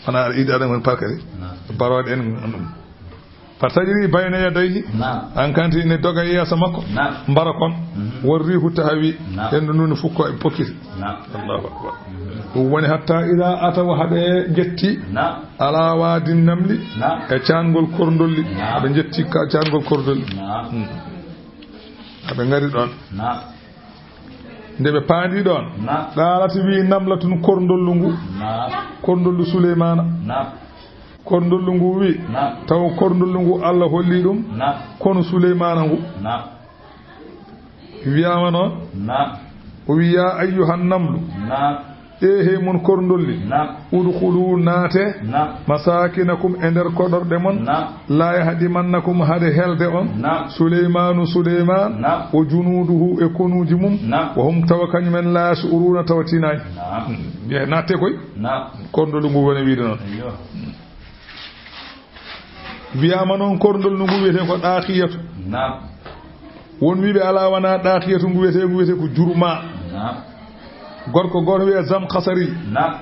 Wona aɗa yiɗi aɗa woni parka di. Naam. Barooɗe en ɗum. Fatajri bayna yadayhi. Naam. An kanti ne doga yeeso makko. Naam. Mbara kon. Mhm. Won riihu tahawi. Naam. Hendu nuni fukko e pokkiti. Naam. Allahu akbar. Mhm. Ɗum woni hatta ida ataw haɓe jetti. Naam. Ala waadin namli. Naam. E caangol korndolli. Naam. Haɓe jetti ka caangol korndolli. Naam. Hmm. Haɓe ngari ɗon. Naam. Nde ɓe paandi ɗon. Naam. Qaalat wi namlatun korndollu ngu. Naam. Korndollu Suleymaana. Naam. Korndollu ngu wi. Naam. Taw korndollu ngu Allah holli ɗum. Naam. Kono Suleymaana ngu. Naam. Wiyaama noon. Naam. O wi, "Ya ayyuhan namlu." Naam. E he mon korndolli. Naam. Udkhulu naate. Naam. Masakinakum e nder koɗorɗe mon. Naam. La yahdimannakum hade helde on. Naam. Suleymaanu Suleymaan. Naam. Wa junuuduhu e konuuji mum. Naam. Wa hum tawa kañumen la yash'uruna tawa tinaani. Naam. Ye naatte koy. Naam. Korndollu ngu woni wiide noon. Eyyo. Wiyaama noon korndollu ngu wiyetee ko ɗaakiyatu. Naam. Won wiiɓe alaa wonaa ɗaakiyatu ngu wiyetee, ngu wiyetee ko jurma. Naam. Gorko gooto wiyee Zamkhasari. Naam.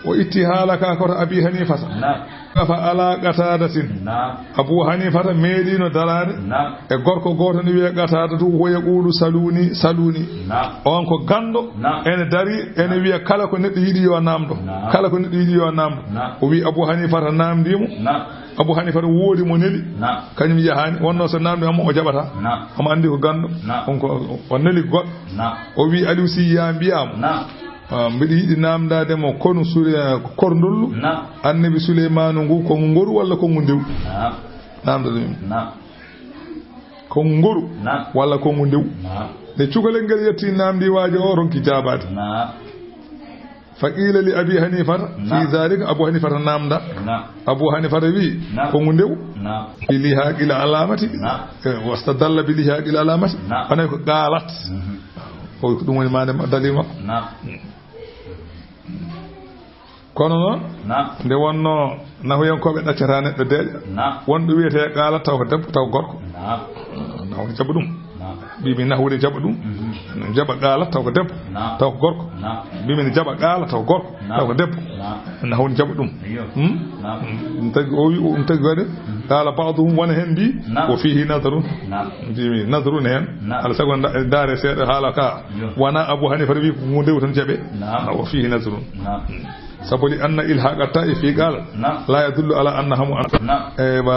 O itti haala ka koto Abi Hanifata. Naam. Kafa ala Qatadatin. Naam. Abu Hanifata meeɗiino daraade. Naam. E gorko gooto ne wiyee Qatadatu, wo yaqulu saluni, saluni. Naam. On ko ganndo. Naam. Ene dari, ene wiya kala ko neɗɗo yiɗi yo naamndo. Naam. Kala ko neɗɗo yiɗi yo naamndo. Naam. O wi Abu Hanifata naamndii mo. Naam. Abu Hanifata woodi mo neli. Naam. Kañum yahaani. Wonnoo so naamndii mo, o jaɓataa. Naam. Omo anndi ko ganndo. Naam. On ko o neli goɗɗo. Naam. O wi Aliou Sy, yaa mbiyaa mo. Naam. Ah, mbiɗa yiɗi naamndaade mo konu suri, eh, korndollu. Naam. Annabi Suleymaanu ngu, ko ngu ngoru walla ko ngu ndewu? Naam. Naamndaade ɗum. Naam. Ko ngu ngoru. Naam. Walla ko ngu ndewu? Naam. Nde cukalel ngel yetti naamndii waajo o, ronki jaabaade. Naam. Fa qiila li Abi Hanifata, naam, fi zalika, Abu Hanifata naamnda. Naam. Abu Hanifata wi, naam, ko ngu ndewu? Naam. Bi lihaqil alamati. Naam. Eh, wastadalla bi lihaqil alamati. Naam. Wonay ko qaalat. Mhm. O wi ko ɗum woni maande ma-, dalil makko. Naam. Kono noon, naam, nde wonnoo nahuyankooɓe ɗaccata neɗɗo deeƴa. Naam. Wonɓe wiyetee qaalat taw ko debbo, taw ko gorko. Naam. Nahu ne jaɓa ɗum. Naam. Mbiimi nahu ne jaɓa ɗum. Mhm. Jaɓa qaalat taw ko debbo, naam, taw ko gorko. Naam. Mbiimi ne jaɓa qaalat taw ko gorko, naam, taw ko debbo. Naam. Nahu ne jaɓa ɗum. Iyo. Hmm? Naam. Ɗum tagi o wi, ɗum tagi waɗi. Mhm. Qala ba'duhum, wona heen mbii, naam, wa fihi nazarun. Naam. Mbiimi nazarun heen. Naam. Alaa sago nda-, ndaare seeɗa haala ka. Iyo. Wona Abu Hanifa wi ko ngu ndewu tan jaɓe. Naam. Wa fihi nazarun. Naam. Sabu li anna ilhaqa ta'i fi qala, naam, la yadullu ala annaha mu'annas. Naam. E ba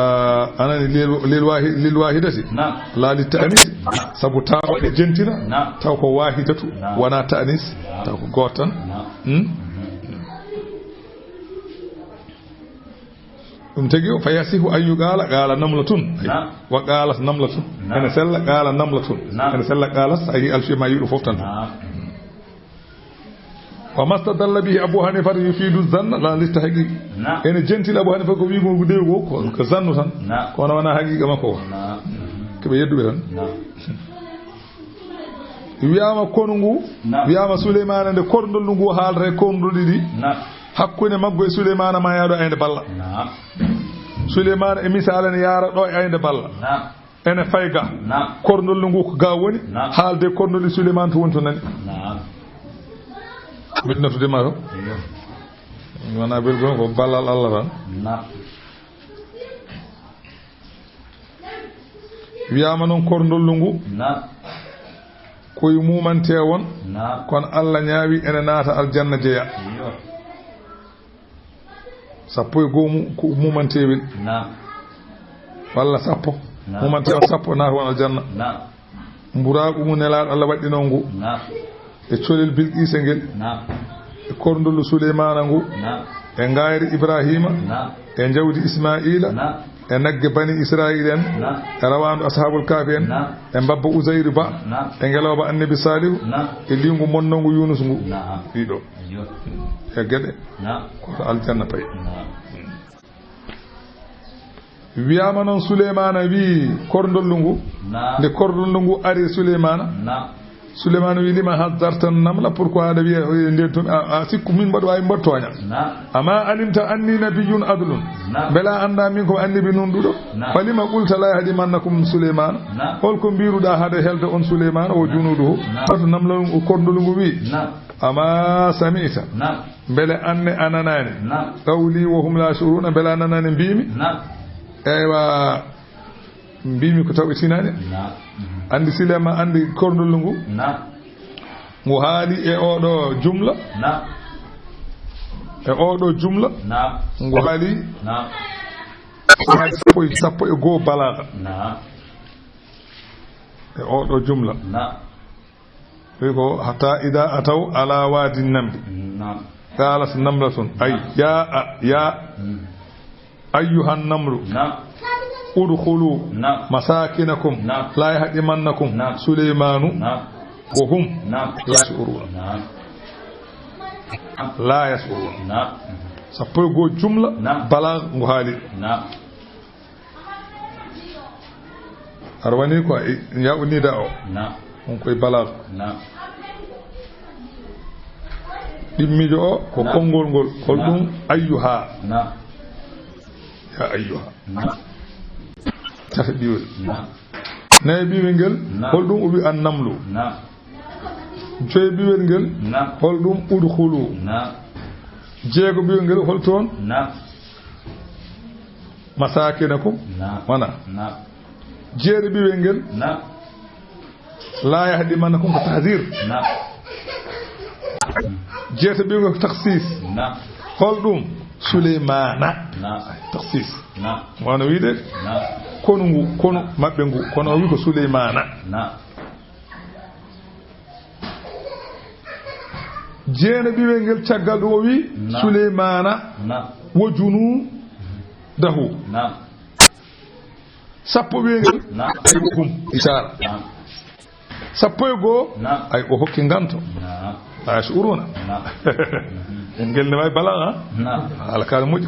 anani lil, lil wahi-, lil wahidati. Naam. La li ta'nis. Naam. Sabu tawa e jentina. Naam. Taw ko wahidatu. Naam. Wona ta'nis. Naam. Taw ko gooto tan. Naam. Hmm? Mhm. Ɗum tagi o, fa yasihu an yuqala, qala namlatun. Naam. Wa qalat namlatun. Naam. Ene sella, qala namlatun. Naam. Ene sella, qalat, a yi alfiya ma yiɗo fof tan. Naam. Wa mastadalla bihi Abu Hanifa yufidu zanna la listahqiq. Naam. Ene jentila Abu Hanifa ko wiigo ngu dewi go, ko, ko zannu tan. Naam. Kono wona haqiqa makko o. Naam. Ko ɓe yedduɓe tan. Naam. Wiyaama konu ngu, naam, wiyaama Suleymaana nde korndollu ngu haalata e korndolli ɗi. Naam. Hakkunde maggo e Suleymaana ma yaado aynde balla. Naam. Suleymaana e misaala ne yaara ɗo e aynde balla. Naam. Ene fay ga. Naam. Korndollu ngu ko ga woni. Naam. Haalde korndolli Suleymaana to woni to nani. Naam. Mbiɗo naftude ma to. Iyo. Wona belgo ko ballal Allah tan. Naam. Wiyaama noon korndollu ngu. Naam. Koye mumante won. Naam. Kono Allah ñaawi ene naata aljanna jeya. Iyo. Sappo e goo mu-, ko mumantewel. Naam. Walla sappo. Naam. Mumante o sappo naata won aljanna. Naam. Mburaagu ngu Nelaaɗo Allah waɗɗinoo ngu. Naam. E colel Bilqiisa ngel. Naam. E korndollu Suleymaana ngu. Naam. E ngaayri Ibraahiima. Naam. E njawdi Ismaa'iila. Naam. E nagge Bani Israa'iila en. Naam. E rawaandu Ashaabul Kahfi en. Naam. E mbabba Uzayru Ba. Naam. E ngelooba Annabi Saalihu. Naam. E liingu monnongu Yuunus ngu. Naam. Ɗiɗo. Ayyo. E geɗe. Naam. Ko to aljanna payi. Naam. Wiyaama noon Suleymaana wii korndollu ngu. Naam. Nde korndollu ngu ari Suleymaana. Naam. Suleymaanu wi: "Lima hazzarta namla?" Pourquoi aɗa wiya, o wiya nden tun, a, a sikku min mbaɗa waawi mbaɗa tooña? Naam. "Ama alimta anni nabiyyun adlun?" Naam. Mbela a annda min ko annabi nunɗuɗo? Naam. "Falima qulta la yahdimannakum Suleymaanu?" Naam. Holko mbiruɗa hade helda on Suleymaanu, o junuuduhu? Naam. Wato namla ngu, korndol ngu wi. Naam. "Ama sami'ta?" Naam. Mbele anne a nanaani? Naam. "Qawli wa hum la yash'uruna?" Mbele a nanaani mbimi? Naam. Eywa, mbimi ko taw ɓe tinaani. Naam. Andi Silema, andi korndol ngu. Naam. Ngu haali e oɗo jumla. Naam. E oɗo jumla. Naam. Ngu haali. Naam. Sappo e, sappo e goo balaaga. Naam. E oɗo jumla. Naam. Wi ko, "Hatta ida ataw ala wadi namli." Naam. Qalat namlatun, ay, naam, ya, a, ya, mm, ayyuhan namlu. Naam. Udkhulu, naam, masakinakum. Naam. La yahdimannakum, naam, Sulaymanu, naam, wa hum, naam, la yash'uruna. Naam. La yash'uruna. Naam. Sappo e goo jumla, naam, balaaga ngu haali. Naam. Aɗa woni ko e yaɓu nida o. Naam. On koye balaaga. Naam. Ɗimmiijo o ko, naam, konngol ngol. Hol, naam, ɗum ayyuha? Naam. Ya ayyuha. Naam. Tata ɓiwel. Naam. Nayi ɓiwel ngel. Naam. Hol ɗum o wi an namlu? Naam. Joyi ɓiwel ngel. Naam. Hol ɗum udkhulu? Naam. Jeego ɓiwel ngel hol toon? Naam. Masakinakum. Naam. Wona. Naam. Jeere ɓiwel ngel. Naam. La yahdimannakum ko tahzir. Naam. Jeete ɓiwel ngel ko takhsis. Naam. Hol ɗum? Sulaymana. Naam. Takhsis. Naam. Wano wiide? Naam. Konu ngu, konu maɓɓe ngu. Kono o wi ko Sulaymana. Naam. Jeene ɓiwel ngel caggal ɗum o wi, naam, Sulaymana, naam, wa junudahu. Naam. Sappo ɓiwel ngel, naam, ay hum, isara. Naam. Sappo e goo, naam, ay o hokki nganto. Naam. La yash'uruna. Naam. Ngel ne wawi balaaga, ha? Naam. Alkaali moƴƴi.